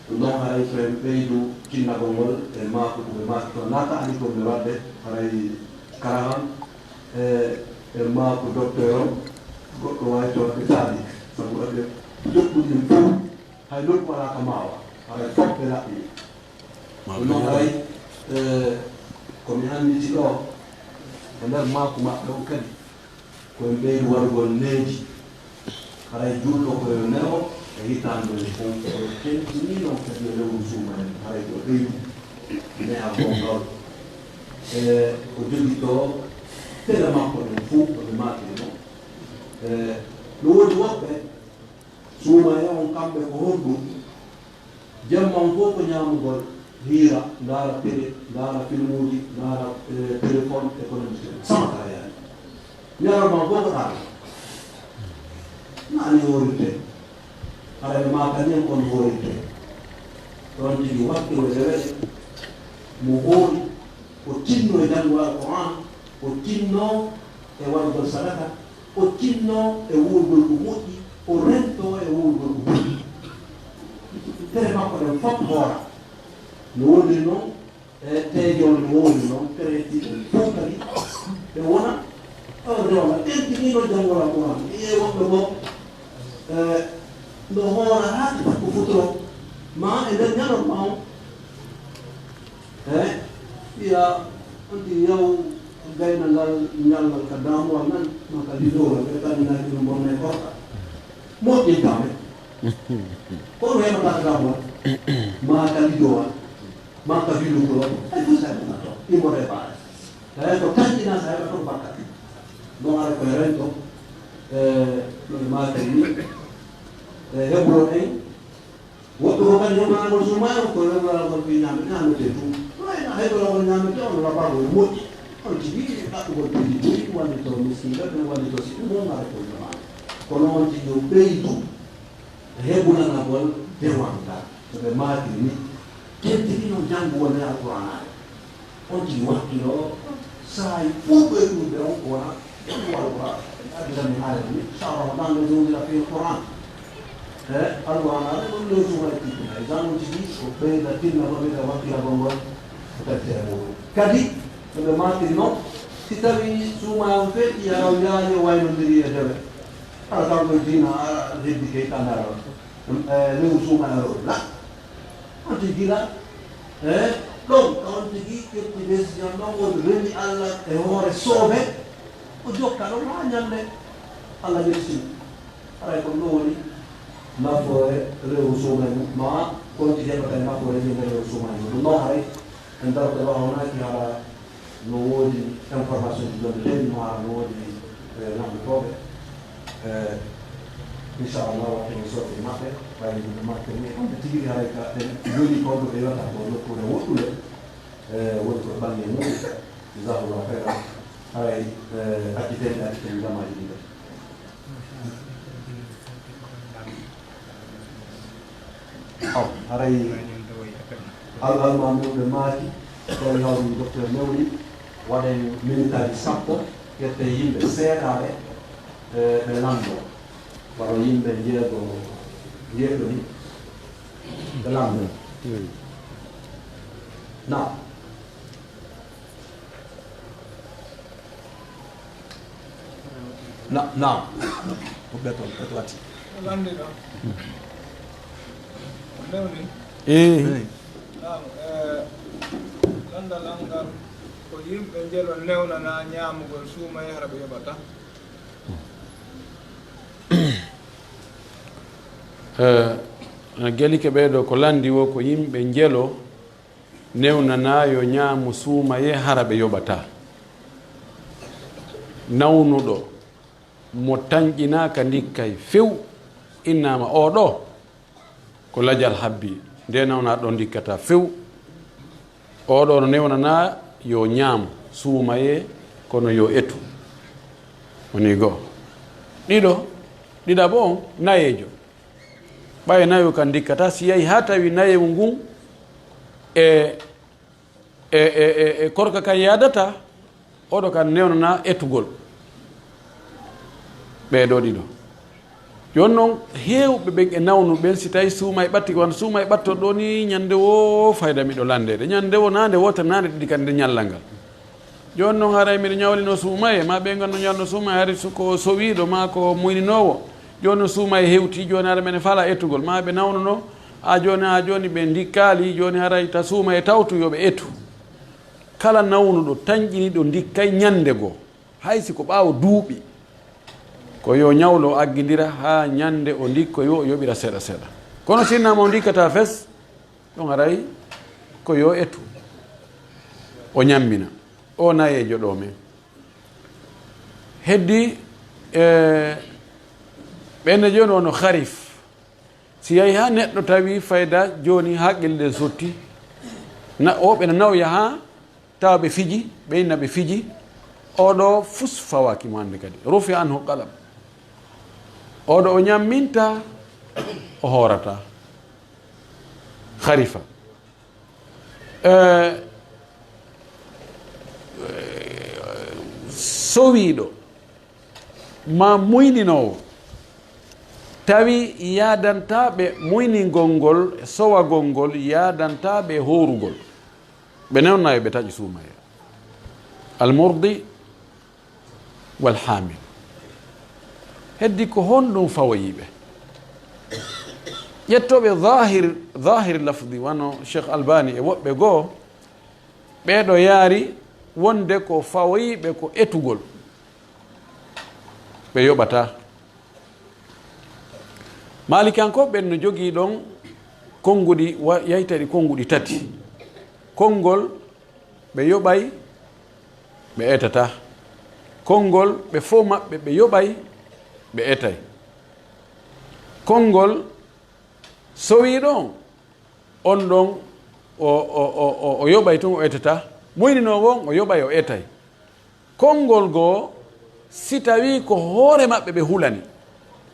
Ɗum noon haray so en ɓeydu kinnagol ngol e maaku ko ɓe maaki toon, naa ka ani ko ɓe waɗde, haray karahan e, e maaku docteur on, goɗɗo waawi toon ɓe taali, sabu waɗde joɓɓuɗi ɗum fof, hay nokku alaa ka maawa, haray fof ɓe laɓɓini. Ɗum noon haray, e, ko mi annditi ɗo, e nder maaku maɓɓe on kadi, ko en ɓeydu waɗugol needi. Haray julɗo ko yo newo e hitaande nde fof, ko yo tentinii noon kadi e lewru suuma en, haray ko ɓeydu neha gongal. E, ko jogitoo tele makko ɗen fof, ko ɓe maakiri noon. E, no woodi woɓɓe, suuma e on kamɓe ko honɗum? Jemma on fof ko ñaamugol, hiira, ndaara télé, ndaara filmuuji, ndaara, eh, téléphone, e ko nanndi toon. Sama kala yaani. Ñalawma on fof ko ɗaano. Naani hoorirte. Hara ɓe maaka ni en kon hoorirte. Ɗon tigi wakkilo e weɗe. Mo hoori, o tinno e janngo Alquran, o tinno e waɗugol sadaka, o tinno e wuurgol ko moƴƴi, o rento e wuurgol ko moƴƴi. Tere makko ɗen fof hoora. No woniri noon, e teejo on no woniri noon, tere ɗiɗi ɗen fof kadi ɓe wona, o rewna, ɓen tigi no janngora Qur'an. Iye woɓɓe goo, e, no hoora haa ko futuro, ma e nder ñalawma on, e, wiya, on tigi yaw gayna ngal ñallal ka damuwal nan, ma ka lidowal, ɓe kaminaaki no bonnay korka. Moƴƴintaa men. Kono heɓata ka damuwal, ma ka lidowal, ma ka bilukulo, ay fof sa ɗum to, imo réparé. Tawi ko tanƴina sa heɓa toon bakkat. No ara koye rento, e, no ɓe maakiri ni, e, heɓulo en, woɓɓe ko kadi heɓanagol suuma en, ko heɓanagol ɓe ñaame, ñaamete tun. Wayna heɓanagol ñaamete on, labaago e moƴƴi. On tigi ɗaɓɓugol piiji buy, wallito miskiina ɓen, wallito si ɗum on ara koye jamaanu. Kono on tigi yo ɓeydu heɓulanagol dewal ngal. So ɓe maakiri ni, tentinii noon janngu wonde Alqur'aanaare. On tigi wakkiloo, saa'i fof ɓe ɗum ɓe on ko wona janngu Alqur'aan. Addi tan mi haala ni, shahru Ramadan alladhi unzila fihi al-Qur'an. E Alqur'aanaare ɗum ɗo suuwa e tippina. E janngo tigi ko ɓeyda tinna ko ɓeyda wakkilagol ngol ko tawi e muɗum. Kadi, no ɓe maakiri noon, si tawii suumaa on feƴƴi, ara o yaali o waynondiri e dewe. Hara kanko e diina, a heddi kay tandara. E, lewru suumaa e rewru. La. On tigi gila, e, ɗon, on tigi ƴetti décision ɗon, o remi Allah e hoore soobe, o jokka ɗon haa ñande Allah ƴetti mo. Haray ko ɗum woni nafoore lewru suumaa e mum, ma kon tigi heɓata e nafoore ñande lewru suumaa e mum. Ɗum noon haray en darata ɗo hawnaaki hara no woodi information ji jonde leydi, no hara no woodi, eh, nanndotooɓe. Eh, inchallah, watte min sodde maɓɓe, ɓayde ɗum maɓɓe ni, honde tigi ri haray ka ɓe joni ko ɗo ɓe yewta ko nokkuure woɗɗude, eh, woni ko ɓange mum. Jazakallahu khairan. Haray, eh, acciten, acciten jamaaji ɗiɗo. Aw, haray al-, almaami ɗum ɓe maaki, tawi hawri docteur Newri, waɗen minitaaji sappo, ƴette yimɓe seeɗaaɓe, e, ɓe lanndoo. Wano yimɓe jeego, jeeɗo ni, ɓe lanndoo. Naam. Na, naam. Ko ɓe toon, ɓe toon watti. Lanndi ɗo. Newni. Eyi. Eyi. Naam, eh, lanndal an ngal ko yimɓe njelo newnanaa ñaamugol suumayee hara ɓe yoɓataa. Eh, na gelike ɓee ɗo ko lanndi wo ko yimɓe njelo newnanaa yo ñaamu suumayee hara ɓe yoɓataa. Nawnuɗo mo tanƴinaaka ndikkay few, innaama oo ɗoo ko lajal habbii, nde nawna ɗo ndikkata few. Oo ɗoo no newnanaa yo ñaam suumayee, kono yo etu. Woni goo. Ɗiɗo, ɗiɗaɓo on, nayeejo. Ɓay nayo kan ndikkata, si yahi haa tawi nayewu ngun e e, e, e, e korka kan yaadata, oɗo kan newnana etugol. Ɓee ɗoo ɗiɗo. Jooni non, heewɓe ɓen e nawnu ɓen, si tawi suuma e ɓatti, wano suuma e ɓatto ɗoo ni, ñande woo fayda miɗo lanndeede. Ñande woo, naande wootere, naande ɗiɗi kan nder ñallal ngal. Jooni non, haray miɗo ñawlino suumaye, ma ɓe nganno ñawlino suumaye, hari su ko sowiiɗo, ma ko muyninoowo. Jooni non, suumaye hewti, jooni hara mene fala etugol, ma ɓe nawnuno, a jooni, a jooni ɓe ndikkaali, jooni haray ta suumaye tawtu yo ɓe etu. Kala nawnuɗo, tanƴiniiɗo ndikkay ñande goo, hay si ko ɓaawo duuɓi, ko yo ñawlo o aggindira haa ñande o ndikkoy wo o yoɓira seeɗa seeɗa. Kono si innama o ndikkata fes, ɗon haray ko yo etu, o ñammina. O nayeejo ɗoo men. Heddi, e, ɓenne jooni wono harif. Si yahi haa neɗɗo tawi fayda jooni haqqille ɗen sotti, na, o ɓe na nawya haa tawa ɓe fiji, ɓe inna ɓe fiji, oo ɗoo fus fawaaki mo hannde kadi. Rufi anhu qalam. Oo ɗoo o ñamminta, o hoorata. Harifa. Eh, sowiiɗo ma muyninoowo, tawi yaadantaa ɓe muyningol ngol, sowagol ngol, yaadantaa ɓe hoorugol. Ɓe newna yo ɓe taƴi suumaye. Almurdi wal haamil. Heddi ko honɗum fawoyii ɓe? Ƴettooɓe zahir, zahir lafdi, wano Cheikh Albani e woɓɓe goo, ɓee ɗoo yaari wonde ko fawoyii ɓe ko etugol. Ɓe yoɓataa. Maalikiyankooɓe ɓen no jogii ɗon konnguɗi, wa-, yayta ɗi konnguɗi tati. Konngol ɓe yoɓay, ɓe etataa. Konngol ɓe fow maɓɓe ɓe yoɓay, ɓe etay. Konngol sowiiɗo on, on ɗon o, o, o, o, o yoɓay tun, o etataa. Muyninoowo on, o yoɓay, o etay. Konngol goo, si tawii ko hoore maɓɓe ɓe hulani,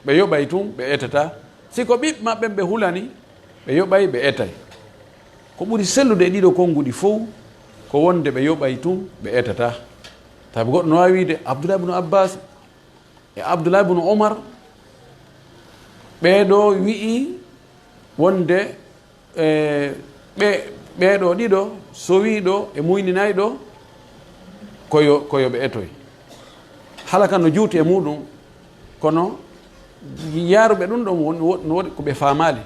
ɓe yoɓay tun, ɓe etataa. Si ko ɓiɓɓe maɓɓe ɓe hulani, ɓe yoɓay, ɓe etay. Ko ɓuri sellude e ɗiɗo konnguɗi fow, ko wonde ɓe yoɓay tun, ɓe etataa. Sabu goɗɗo no waawi wiide, Abdullah ibn Abbas e Abdullah ibn Umar, ɓee ɗoo wi'i wonde, e, ɓe, ɓee ɗoo ɗiɗo, sowiiɗo e muyninayɗo, ko yo, ko yo ɓe etoy. Hala kan no juuti e muuɗum, kono yaaruɓe ɗum ɗon won, won, won ko ɓe faamaali.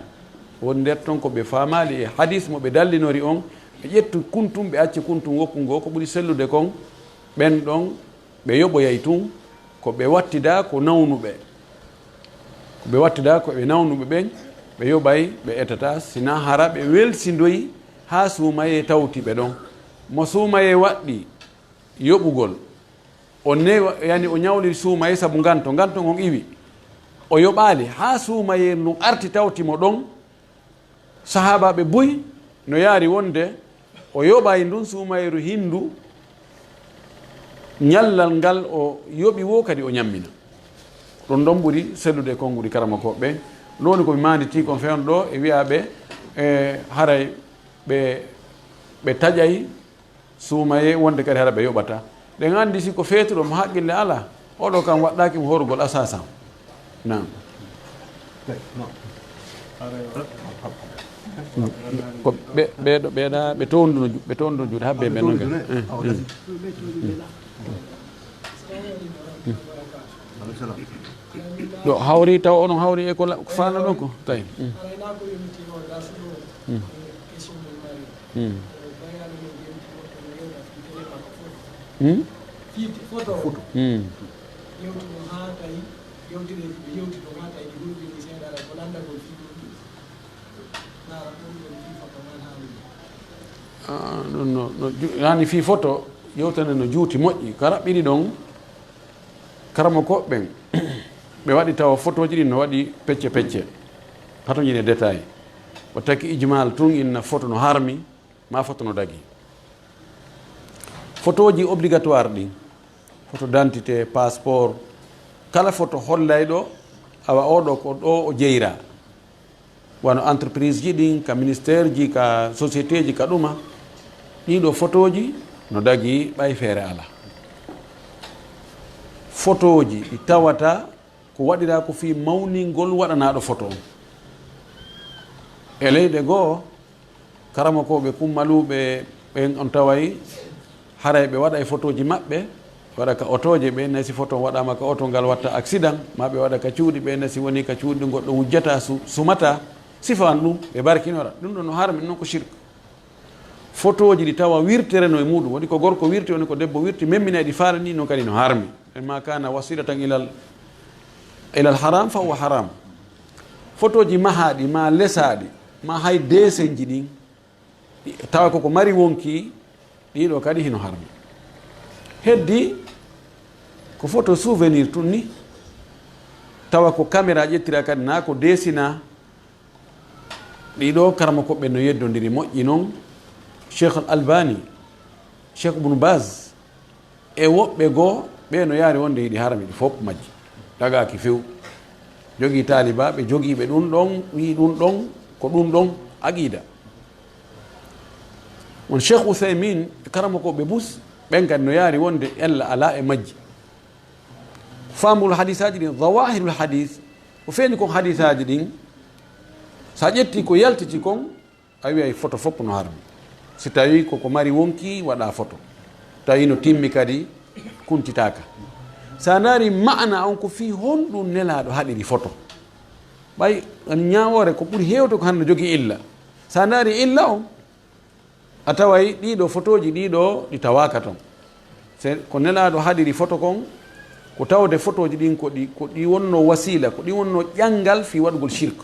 Won nder ton ko ɓe faamaali e hadis mo ɓe dallinori on, ɓe ƴettu kuntum, ɓe acci kuntum wokku ngoo, ko ɓuri sellude kon, ɓen ɗon ɓe yoɓoyay tun ko ɓe wattidaa ko nawnuɓe. Ko ɓe wattidaa ko ɓe nawnuɓe ɓen, ɓe yoɓay, ɓe etataa, sinaa hara ɓe welsindoyi haa suumayee tawti ɓe ɗon. Mo suumayee waɗɗii yoɓugol, o newa-, yani o ñawliri suumayee sabu nganto, nganto ngon iwi, o yoɓaali haa suumayee ndun arti tawti mo ɗon, Sahaabaaɓe buy no yaari wonde o yoɓay ndun suumayru hindu ñallal ngal o yoɓi woo kadi o ñammina. Ɗun ɗon ɓuri sellude e konnguɗi karamokooɓe ɓen. Ɗun woni ko mi maanditii kon fewndo ɗoo e wi'aaɓe, e, haray ɓe, ɓe taƴay suumayee wonde kadi hara ɓe yoɓataa. Ɗen anndi si ko feetuɗo mo haqqille alaa, oɗo kam waɗɗaaki mo horugol asaasan. Naam. Ko ɓe, ɓeeɗo, ɓeeɗa, ɓe townduno ju-, ɓe townduno juuɗe, habbe ɓe non kadi. Eh, eh. Eh. Ɗo hawri taw onon hawri e ko la- ko faalaɗon ko tawi. Mm. Mm. Mm. Mm. Mm. Ah, ɗum no, no ju- yani fii foto yewtande no juuti moƴƴi ka raɓɓiɗi ɗon. Karamoko ɓen ɓe waɗi tawa fotooji ɗin no waɗi pecce pecce, hato ñine détail. O taki ijmal tun inna foto no harmi ma foto no dagi. Fotooji obligatoire ɗin, foto d'identité, passeport, kala foto hollayɗo awa oɗo ko ɗo o jeyra. Wano entreprise ji ɗin, ka ministère ji, ka société ji, ka ɗuma. Ɗiɗo fotooji no dagi ɓay feere ala. Fotooji ɗi tawata ko waɗira ko fii mawningol waɗanaaɗo foto on. E leyɗe goo, karamokooɓe kummaluuɓe ɓen on taway haray ɓe waɗa e fotooji maɓɓe, waɗa ka otooje, ɓe nasi foto waɗaama ka oto ngal watta accident, ma ɓe waɗa ka cuuɗi, ɓe nasi woni ka cuuɗi goɗɗo wujjata, su- sumata. Sifa an ɗum, ɓe barkinora. Ɗum ɗon no harmi, ɗum ɗon ko shirk. Fotooji ɗi tawa wirtere no e muɗum, woni ko gorko wirti, woni ko debbo wirti, memmina e ɗi faala ni, non kadi no harmi. E ma kana wasilatan ilal, ilal haram, fa huwa haram. Fotooji mahaaɗi, ma lesaaɗi, ma hay desenji ɗin, tawa koko mari wonki, ɗiɗo kadi hino harmi. Heddi ko photo souvenir tun ni, tawa ko caméra ƴettira kadi na ko desina. Ɗiɗo karamoko ɓe no yeddondiri moƴƴi non. Cheikh Al Albani, Cheikh Ibn Baz, e woɓɓe goo, ɓe no yaari wonde hiɗi harmi, ɗi fof majji. Dagaaki few. Jogii taalibaaɓe, jogiiɓe ɗum ɗon, wi'i ɗum ɗon, ko ɗum ɗon aqida. On Cheikh Uthaymin, karamokooɓe bus, ɓen kadi no yaari wonde ella alaa e majji. Faamugol hadisaaji ɗin, zawahirul hadis, ko feeñi kon hadisaaji ɗin, sa ƴetti ko yaltiti kon, a wi'ay foto fof no harmi. Si tawi koko mari wonki, waɗa foto. Tawi no timmi kadi, kuntitaaka. Sa ndaari maana on ko fii honɗum Nelaaɗo haɗiri foto. Ɓay ñaawoore ko ɓuri heewde ko hannde jogii illa. Sa ndaari illa on, a taway ɗiɗo fotooji ɗiɗo ɗi tawaaka ton. Se ko Nelaaɗo haɗiri foto kon, ko tawde fotooji ɗin ko ɗi, ko ɗi wonno wasiila, ko ɗi wonno ƴanngal fii waɗugol shirk.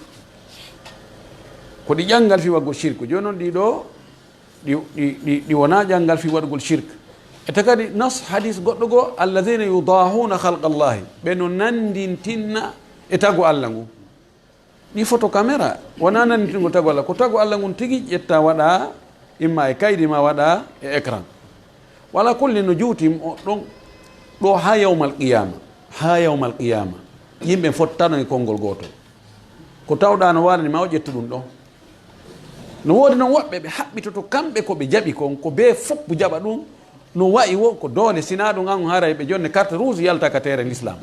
Ko ɗi ƴanngal fii waɗugol shirk. Jooni non ɗiɗo, ɗi, ɗi, ɗi, ɗi wonaa ƴanngal fii waɗugol shirk. E ta kadi nas hadis goɗɗo goo, "Alladhina yudahuna khalqa Allahi." Ɓe no nanndintinna e tagu Alla ngu. Ɗi photo caméra, wonaa nanndintingol tagu Alla. Ko tagu Alla ngun tigi ƴetta waɗa, imma e kaydi ma waɗa e écran. Wala kulli no juuti o ɗon, ɗo haa yawmal qiyama. Haa yawmal qiyama. Yimɓe fottano e konngol gootol. Ko tawɗa no waalani ma o ƴettu ɗum ɗon. No woodi non woɓɓe ɓe haɓɓitoto kamɓe ko ɓe jaɓi kon, ko bee foppu jaɓa ɗum, no wa'i wo ko doole, sinaa ɗum an haray ɓe jonne carte rouge yalta ka terrain l'islam.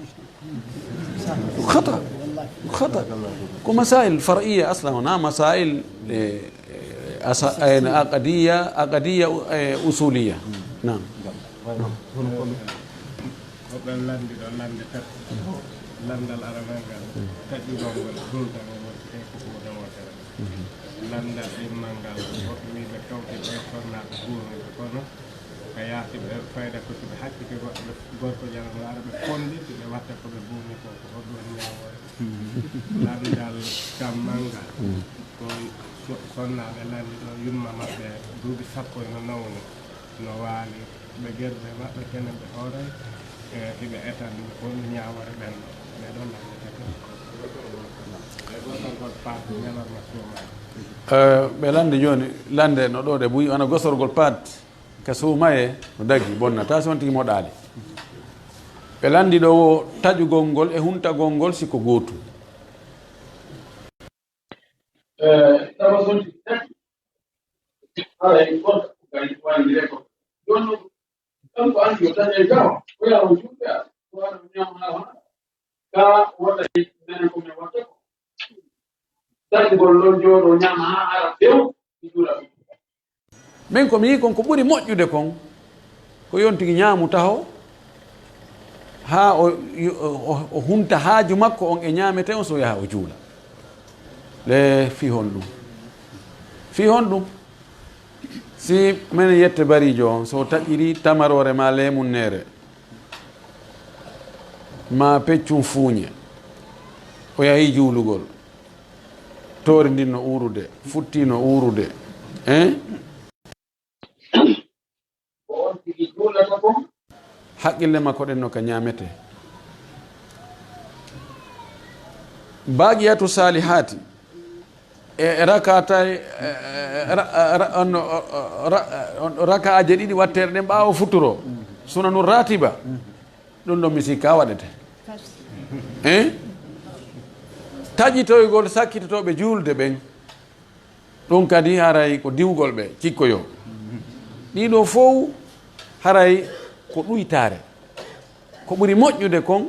Khata. Khata. Ko masail far'iyya aslan, wona masail, eh, eh, asa-, eh, aqadiyya, aqadiyya, eh, usuliyya. Naam. Ko ɓen lanndi ɗo lannde tati. Lanndal aranal ngal, taƴugol ngol, hulnagol ngol, e ko huunde wootere. Lanndal ɗimmal ngal, woɓɓe wii ɓe kawti ɓe sonnaaɓe guurniiɓe, kono ka yaasi ɓe fayda ko si ɓe hakkiti goɗɗo, ɓe gorko ƴana laara ɓe fonndi, si ɓe watta ko ɓe buuni ko, ko hoɗum woni ñaawoore. Lanndal dammal ngal, ko so-, sonnaaɓe lanndi ɗo yumma maɓɓe duuɓi sappo e no nawni, no waali. Ɓe gerɓe maɓɓe kene ɓe hooray, e, hiɓe etan ɓe on ñaawore ɓen ɗo. Ɓe ɗon lanndetake. Ɓe ɗon ɗon paati ñalarma suumaye. Eh, ɓe lanndi jooni, lannde no ɗo de buy, wona gosorgol paat ka suumaye no dagi, bonna, taa si on tigi moɗaali. Ɓe lanndi ɗo wo taƴugol ngol e huntagol ngol si ko gootum. Eh, tawa sonti tati. Haray goto kadi wandi reko. Jooni non, kanko andi yo dañe jawa, o yaha o juuɓe, a, o waɗa o ñaama haa o haɗa. Ka wota menen ko men watta ko. Daɗigol ɗon jooɗo ñaama haa haɗa few, mi juula ɗum. Min ko mi yii kon ko ɓuri moƴƴude kon, ko yontigi ñaamu taho, haa o, o, o hunta haaju makko on e ñaamete on, so yaha o juula. Le fii honɗum? Fii honɗum? Si menen yette bariijo on, so taƴiri tamaroore maa leemunneere, maa peccum fuuñe, o yahi juulugol, toori ndin no uurude, futti no uurude, hein? Haqqille makko ɗen no ka ñaamete. Baaqiyatu saalihaati, e rakatay, e, e, ra-, ra-, on, ra-, on rakaaje ɗiɗi watteere ɗen ɓaawo futuro, sunanu ratiba, ɗum ɗon mi sikka waɗete. Eh? Taƴitoygol sakkitotooɓe juulde ɓen, ɗum kadi haray ko diwgol ɓe, cikkoyoo. Ɗii ɗoo fow haray ko ɗuytaare. Ko ɓuri moƴƴude kon,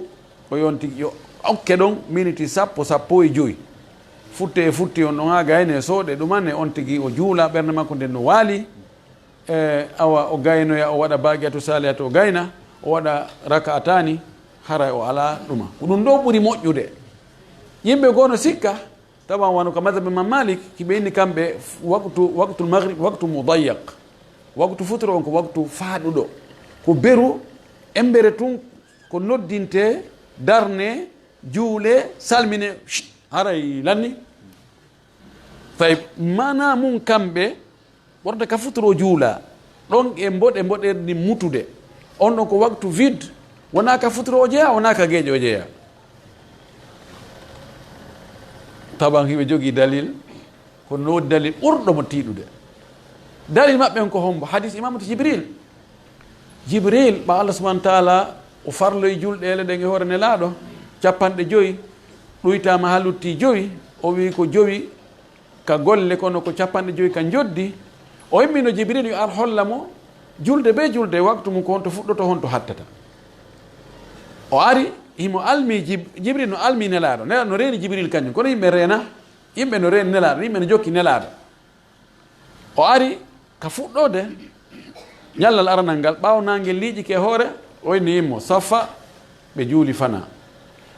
ko yon tigi yo okke ɗon miniti sappo, sappo e joy. Futte e futti on ɗon haa gayne e sooɗe ɗuman e on tigi o juula ɓernde makko nden no waali. E, awa o gaynoya, o waɗa baaqiyatu saalihatu, o gayna, o waɗa raka'ataani, haray o alaa ɗuma. Ko ɗum ɗoo ɓuri moƴƴude. Yimɓe goo no sikka, tawa wano ka madhab Imam Malik, ki ɓe inni kamɓe f-, waqtu, waqtul maghrib, waqtu mudayyaq. Waqtu futuro on ko waqtu faaɗuɗo. Ko beru, embere tun, ko noddinte, darne, juule, salmine, shh, haray lanni. Tawi maana mun kamɓe, ɓorde ka futuro juula, ɗon e mboɗe mboɗerɗi mutude. On ɗon ko waqtu vide, wonaa ka futuro o jeyaa, wonaa ka geeƴe o jeyaa. Taban hiɓe jogii dalil, kono no woodi dalil ɓurɗo mo tiiɗude. Dalil maɓɓe on ko hombo? Hadis Imamatu Jibril. Jibril, ɓa Allah subhanahu wa ta'ala o farloyi julɗeele ɗen e hoore Nelaaɗo, capanɗe joyi, ɗuytaama haa lutti joyi, o wi'i ko jowi ka golle, kono ko capanɗe joyi ka njoddi. O immino Jibril yo ar holla mo julde bee julde, waktu mum ko honto fuɗɗoto, honto hattata. O ari, himo almi Jib-, Jibril no almi Nelaaɗo. Nelaaɗo no reeni Jibril kañum, kono yimɓe reena, yimɓe no reeni Nelaaɗo, yimɓe no jokki Nelaaɗo. O ari ka fuɗɗoode ñallal aranal ngal, ɓaawo naange liiƴike e hoore, o inni yimmo, saffa, ɓe juuli fana.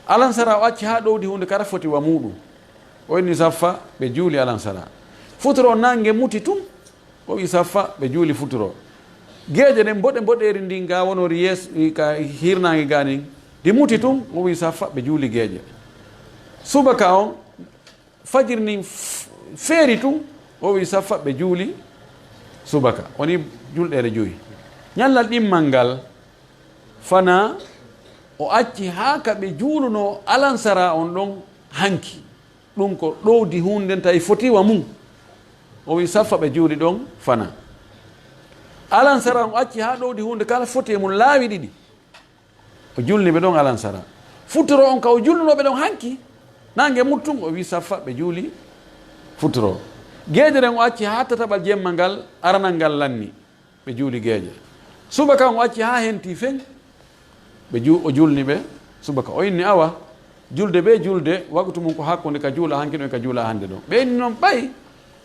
Alansara o acci haa ɗowdi huunde kala foti wa muuɗum. O inni saffa, ɓe juuli alansara. Futuro naange muti tun, o wi saffa, ɓe juuli futuro. Geeƴe ɗen mboɗe mboɗeeri ndin ga wonori yeeso, i ka hirnaange ga nin, ndi muti tun, o wi saffa, ɓe juuli geeƴe. Subaka on, fajiri ndin f-, feeri tun, o wi saffa, ɓe juuli subaka. Woni julɗeele joyi. Ñallal ɗimmal ngal, fana o acci haa ka ɓe juulunoo alansara on ɗon hanki. Ɗum ko ɗowdi huunde nden tawi foti wa mum. O wi saffa, ɓe juuli ɗon fana. Alansara on acci haa ɗowdi huunde kala foti e mum laawi ɗiɗi. O julni ɓe ɗon alansara. Futuro on ka o julnunoo ɓe ɗon hanki, naange muttun, o wi saffa, ɓe juuli futuro. Geeƴe ɗen o acci haa tataɓal jemma ngal, aranal ngal lanni, ɓe juuli geeƴe. Subaka on o acci haa henti fen, ɓe ju-, o julni ɓe subaka. O inni awa, julde bee julde, waktu mum ko hakkunde ka juula hanki ɗon e ka juula hannde ɗon. Ɓe inni non ɓay,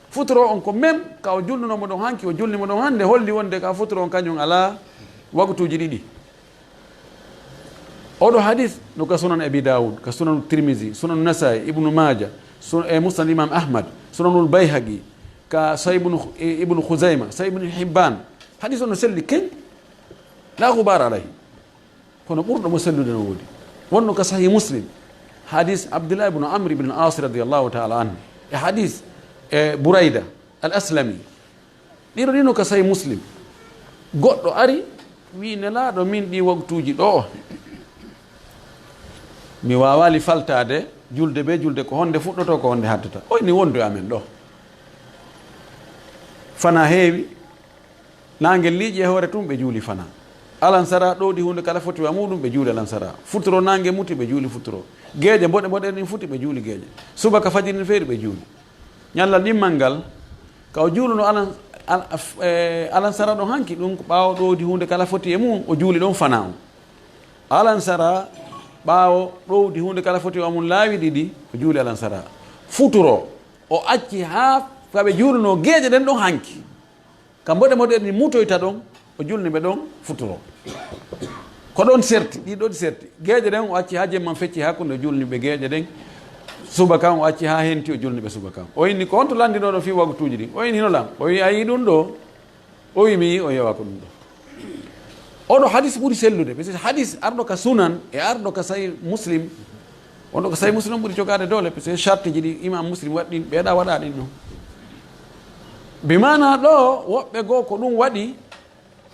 futuro on ko même, ka o julnunoo mo ɗon hanki, o julni mo ɗon hannde, holli wonde ka futuro on kañum alaa waktuuji ɗiɗi. Oɗo hadis no ka Sunan Abi Dawud, ka Sunan Tirmizi, Sunan Nasai, Ibnu Maja, Sun-, e Musnad Imam Ahmad, Sunanul Bayhaqi, ka Sahih Ibnu, e Ibnu Khuzaima, Sahih Ibnu Hibban. Hadis on no selli keñ, la ghubara alayhi. Kono ɓurɗo mo sellude no woodi. Wonno ka Sahih Muslim, hadis Abdullah ibn Amr ibn al-As radiyallahu ta'ala anhu, e hadis, e Burayda al-Aslami. Ɗiɗo ɗino ka Sahih Muslim. Goɗɗo ari, wi, "Nelaaɗo, min ɗi waktuuji ɗo, mi waawaali faltaade, julde bee julde ko honde fuɗɗoto, ko honde hattata?" O inni, "Wondu e amen ɗo. Fana heewi, naange liiƴi e hoore tun, ɓe juuli fana. Alansara ɗowdi huunde kala foti wa muuɗum, ɓe juuli alansara. Futuro naange muti, ɓe juuli futuro. Geeƴe mboɗe mboɗe ɗin futi, ɓe juuli geeƴe. Subaka fajiri ndin feeri, ɓe juuli." Ñallal ɗimmal ngal, ka o juuluno alan-, al-, af-, e, alansara ɗon hanki, ɗum ko ɓaawo ɗowdi huunde kala foti e mum, o juuli ɗon fana on. Alansara, ɓaawo ɗowdi huunde kala foti o mum laawi ɗiɗi, o juuli alansara. Futuro, o acci haa ka ɓe juuluno geeƴe ɗen ɗon hanki. Ka mboɗe mboɗe ɗin mutoyta ɗon, o julni ɓe ɗon futuro. Ko ɗon serti, ɗi ɗon serti. Geeƴe ɗen o acci haa jemma fecci hakkunde, o julni ɓe geeƴe ɗen. Subaka on o acci haa henti, o julni ɓe subaka on. O inni, "Ko honto lanndinooɗo fii waktuuji ɗin?" O inni, "Hino lan." O wi'i, "A yi'i ɗun ɗoo?" O wi'i, "Mi yi'i." O yewa ko ɗun ɗoo. Oɗo hadis ɓuri sellude, parce que hadis arɗo ka Sunan e arɗo ka Sahih Muslim, wonɗo ko Sahih Muslim ɓuri jogaade doole, parce que shartiji ɗi Imam Muslim waɗi ɗin, ɓeeɗa waɗa ɗin ɗon. Bi maana ɗoo, woɓɓe goo ko ɗun waɗi,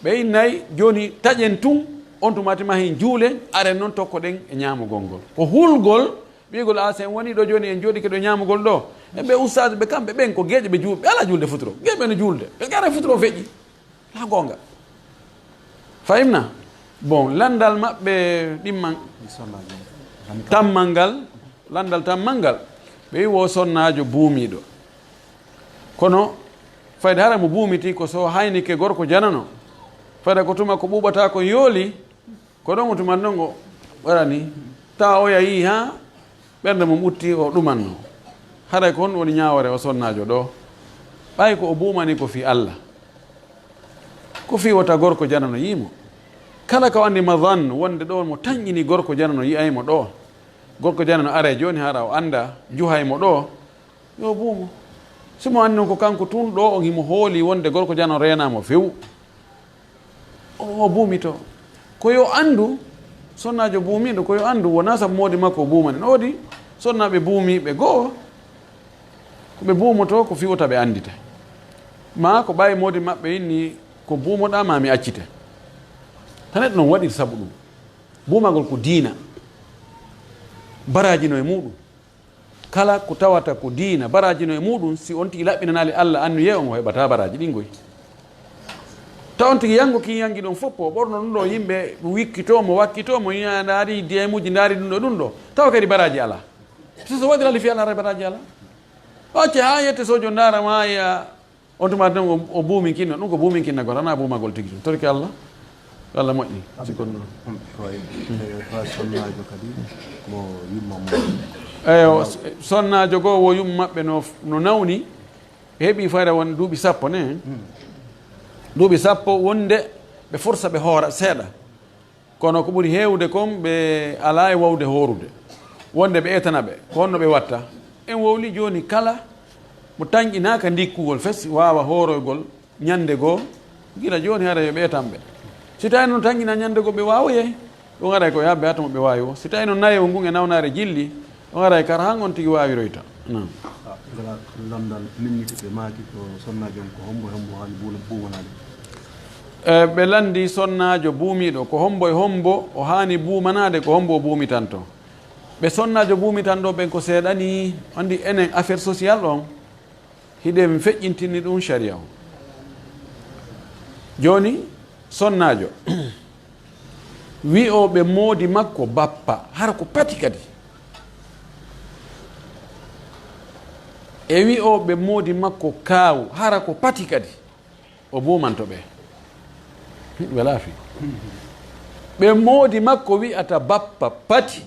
ɓe innay, jooni taƴen tun, on tuma tima hen juulen, aren non tokkoɗen e ñaamugol ngol. Ko hulgol, wi'ugol, "A, si en wonii ɗoo jooni, en jooɗike ɗoo ñaamugol ɗoo." E ɓe ustaas ɓe kamɓe ɓen ko geeƴe ɓe juu-, ɓe alaa juulde futuro. Geeƴe ɓe no juulde. Ɓe gara futuro feƴƴi. Alaa goonga. Fahimna? Bon, lanndal maɓɓe ɗimman tammal ngal, lanndal tammal ngal, ɓe wi'i wo sonnaajo buumiiɗo. Kono fayde hara mo buumiti ko so haynike gorko janano. Fayda ko tuma ko ɓuuɓata ko yooli, ko ɗon o tuma ɗon o waɗani. Tawa o yahi haa ɓernde mum ɓutti o ɗumanno. Haray ko honɗum woni ñaawoore o sonnaajo ɗoo? Ɓay ko o buumani ko fii Alla. Ko fii wota gorko janano yi'i mo. Kala ka o anndi mazan wonde ɗoo mo tanƴini gorko janano yi'ay mo ɗoo. Gorko janano aray jooni hara o annda juhay mo ɗoo. Yo buumo. Si mo anndi non ko kanko tun ɗoo on himo hooli wonde gorko janano reenaa mo few. O, o buumito. Ko yo anndu, sonnaajo buumiiɗo, ko yo anndu, wonaa sabu moodi makko o buumani. No woodi sonnaaɓe buumiiɓe goo, ko ɓe buumoto ko fii wota ɓe anndita. Maa ko ɓay moodi maɓɓe inni ko buumoɗaa maa mi accite. Tan neɗɗo non waɗir sabu ɗum. Buumagol ko diina. Baraaji no e muuɗum. Kala ko tawata ko diina, baraaji no e muuɗum, si on tigi laɓɓinanaali Alla anniyee on, o heɓataa baraaji ɗin goy. Taw on tigi yanngo kin yanngi ɗon fof, o ɓorno ɗum ɗo yimɓe wikkitoo mo, wakkitoo mo, yi'a ndaari deemuuji, ndaari ɗum ɗo, ɗum ɗo. Tawa kadi baraaji alaa. So, so waɗiraali fii Alla, haray baraaji alaa. O acca haa yette sojo ndaara ma, yi'a On tuma tan o, o buuminkinno, ɗum ko buuminkinna goo, tanaa buumagol tigi tun. Torki Alla, yo Alla moƴƴi, si kono non. Ko e, ko e sonnaajo kadi, mo yumma mo. Eyo, s-, sonnaajo goo wo yumma maɓɓe no, no nawni, ɓe heɓi fayda won duuɓi sappo ne. Hmm. Duuɓi sappo wonde ɓe forsa ɓe hoora seeɗa. Kono ko ɓuri heewde kon, ɓe alaa e wawde hoorude. Wonde ɓe etana ɓe, ko honno ɓe watta? En wowli jooni, kala mo tanƴinaaka ndikkugol fes waawa hooroygol ñande goo, gila jooni haray yo ɓe etan ɓe. Si tawi no tanƴinaa ñande goo ɓe waawoyay, ɗum haray ko yabbe hata mo ɓe waawi wo. Si tawi no nayewu ngun e nawnaare jilli, ɗum haray kara han on tigi waawiroyta. Naam. Ah, ngala lanndal limite ɓe maaki ko sonnaajo on ko hombo e hombo haani buuna-, buumanaade? Eh, ɓe lanndi sonnaajo buumiiɗo ko hombo e hombo o haani buumanaade, ko hombo o buumitanto. Ɓe sonnaajo buumitanɗo ɓen ko seeɗa ni, anndi enen affaire sociale on, hiɗen feƴƴintini ɗum sariya on. Jooni, sonnaajo, wi'ooɓe moodi makko bappa, hara ko pati kadi. E wi'ooɓe moodi makko kaawu, hara ko pati kadi. O buumanto ɓe. Welaa fii. Ɓe moodi makko wi'ata bappa pati.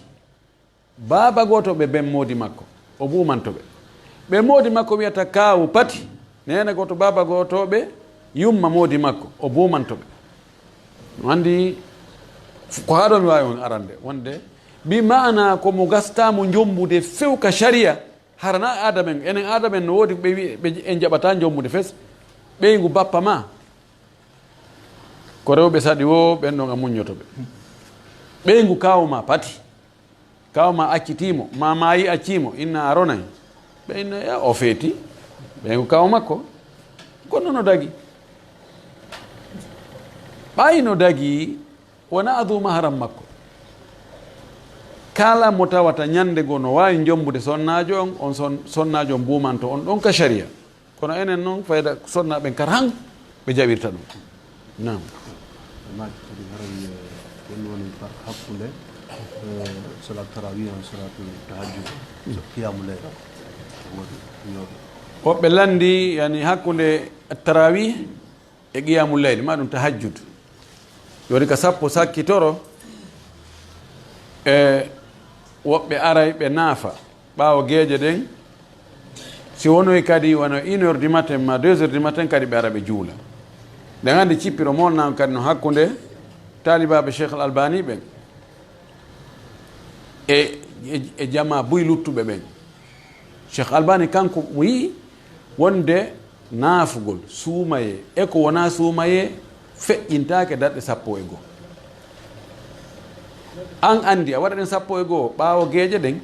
Baaba gooto ɓe ben moodi makko, o buumanto ɓe. Ɓe moodi makko wi'ata kaawu pati, neene gooto, baaba gooto ɓe yumma moodi makko, o buumanto ɓe. No anndi ko haa ɗo mi waawi on arande, wonde bi maana ko mo gastaa mo njombude few ka sariya, hara na aada men, enen aada men no woodi ɓe wi-, ɓe en jaɓataa njombude fes, ɓeyngu bappa ma, ko rewɓe saɗi wo, ɓen ɗon a muññoto ɓe. Ɓeyngu kaawu ma pati. Kaaw ma accitii mo, ma maayi accii mo, inna a ronay. Ɓe inna, "Ya, o feeti." Ɓe ko kaaw makko. Kono no dagi. Ɓay no dagi, wona adu maharam makko. Kala mo tawata ñande goo no waawi jombude sonnaajo on, on son-, sonnaajo on buumanto on ɗon ka sharia. Kono enen noon, fayda sonnaaɓe ɓen kar han ɓe jaɓirta ɗum. Naam. Maaki kadi haray, eh, ɗum woni par hakkunde, eh, salat tarawih en, salatu tahajjud, so qiyamul layl. Woodi, woodi. Woɓɓe lanndi, yani, hakkunde tarawih e qiyamul layl, ma ɗum tahajjud. Jooni ka sappo sakkitoro, e woɓɓe aray ɓe naafa. Ɓaawo geeƴe ɗen, si wonoy kadi wano une heure du matin ma deux heures du matin, kadi ɓe ara ɓe juula. Ɗen anndi cippiro molnaama kadi no hakkunde taalibaaɓe Cheikh Al Albani ɓen e, e, e jamaa buy luttuɓe ɓen. Cheikh Albani kanko mo yi'i wonde naafugol suumayee e ko wonaa suumayee feƴƴintaake darɗe sappo e goo. An anndi a waɗa ɗen sappo e goo ɓaawo geeƴe ɗen,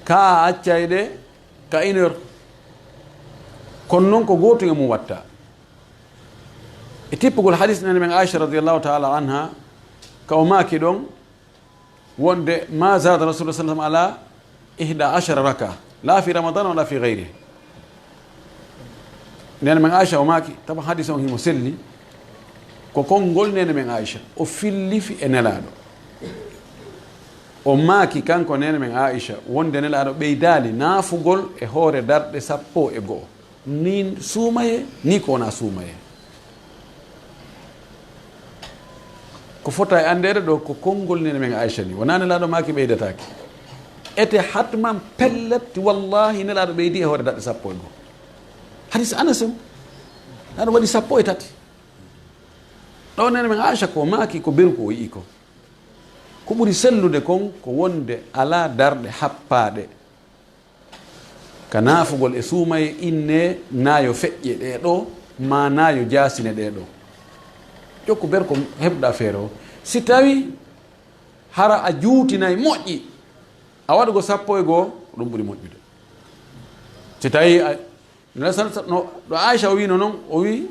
ka a accay ɗe ka une heure. Kono non ko gootum e mum watta. E tippugol hadis nene men Aisha radiyallahu ta'ala anha, ka o maaki ɗon wonde, "Ma zada Rasulullah sallallahu alaihi wasallam ala ihda ashara raka, la fi Ramadan wala fi ghairi." Nene men Aisha o maaki, tawa hadis on himo selli, ko konngol nene men Aisha, o fillifi e Nelaaɗo. O maaki kanko nene men Aisha wonde Nelaaɗo ɓeydaali naafugol e hoore darɗe sappo e goo. Ni suumayee, ni ko wonaa suumayee. Ko fota e anndeede ɗo, ko konngol nene men Aisha ni. Wonaa Nelaaɗo maaki ɓeydataake. Ete hatman pellet, wallahi, Nelaaɗo ɓeydi e hoore darɗe sappo e goo. Hadis Anas on, Nelaaɗo waɗi sappo e tati. Ɗo nene men Aisha ko maaki ko beru ko o yi'i ko. Ko ɓuri sellude kon ko wonde alaa darɗe happaaɗe ka naafugol e suumayee, inne na yo feƴƴe ɗee ɗoo, maa na yo jaasine ɗee ɗoo. Jokku ber ko heɓuɗaa feere o. Si tawi hara a juutinay moƴƴi, a waɗugol sappo e goo, ko ɗum ɓuri moƴƴude. Si tawi a, no, no, ɗo Aisha o wiino non, o wi,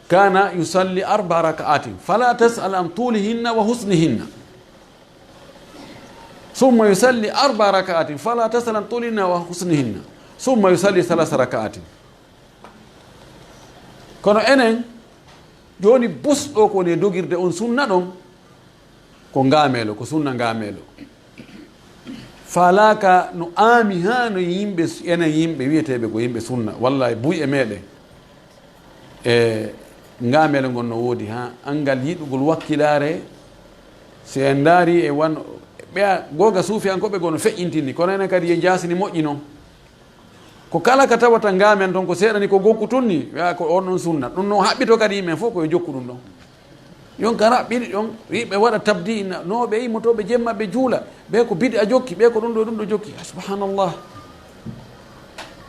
"Kana yusalli arba raka'atin, fala tas'al an tulihinna wa husnihinna. Summa yusalli arba raka'atin, fala tas'al an tulihinna wa husnihinna. Summa yusalli salasa raka'atin." Kono enen, jooni bus ɗo ko woni e dogirde on sunna ɗon, ko ngaameelo, ko sunna ngaameelo. Faalaaka no aami haa no yimɓe, enen yimɓe wiyeteeɓe ko yimɓe sunna, walla e buy e meeɗen. E ngaameelo ngon no woodi haa anngal yiɗugol wakkilaare, si en ndaari e wan, ɓeya googa suufiyankooɓe goo no feƴƴintini, kono enen kadi yo jaasini moƴƴi non. Ko kala ka tawata ngaamen ton ko seeɗa ni ko gokku tun ni, wi'a ko on ɗon sunna. Ɗum no haɓɓito kadi yimɓe fof ko yo jokku ɗum ɗon. Yon ka raɓɓiɗi ɗon, yimɓe waɗa tabdi, inna, no ɓe immotooɓe jemma ɓe juula, ɓe ko bid'a jokki, ɓe ko ɗum ɗo, ɗum ɗo jokki. Ah, subhanallah.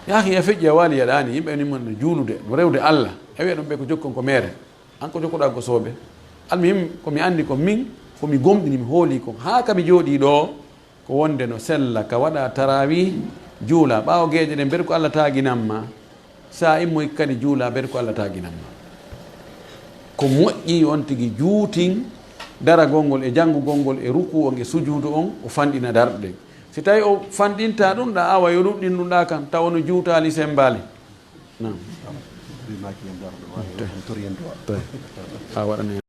Yaa akhi, ya feƴƴi a waali yaɗaani, yimɓe ni mon no juulude, no rewde Allah. E wi'a ɗum ɓe ko jokkon ko meere. An ko jokkuɗaa ko sooɓe. Almuhim, ko mi anndi ko min, ko mi gomɗini, mi hooli ko. Haa ka mi jooɗii ɗo, ko wonde no sella ka waɗa tarawih, juula ɓaawo geeƴe ɗen, ber ko Allah taaginan ma. Sa immoy kadi juula, ber ko Allah taaginan ma. Ko moƴƴi on tigi juutin daragol ngol e janngugol ngol e ruku on e sujuudu on, o fanɗina darɗe ɗen. Si tawi o fanɗinta ɗum ɗa, awa yo ɗuɗɗin ɗum ɗa kan, tawa no juutaali semmbaali. Naam. Ɗum maaki en darɗo, ma en tori en du'a. Tawi. A waɗani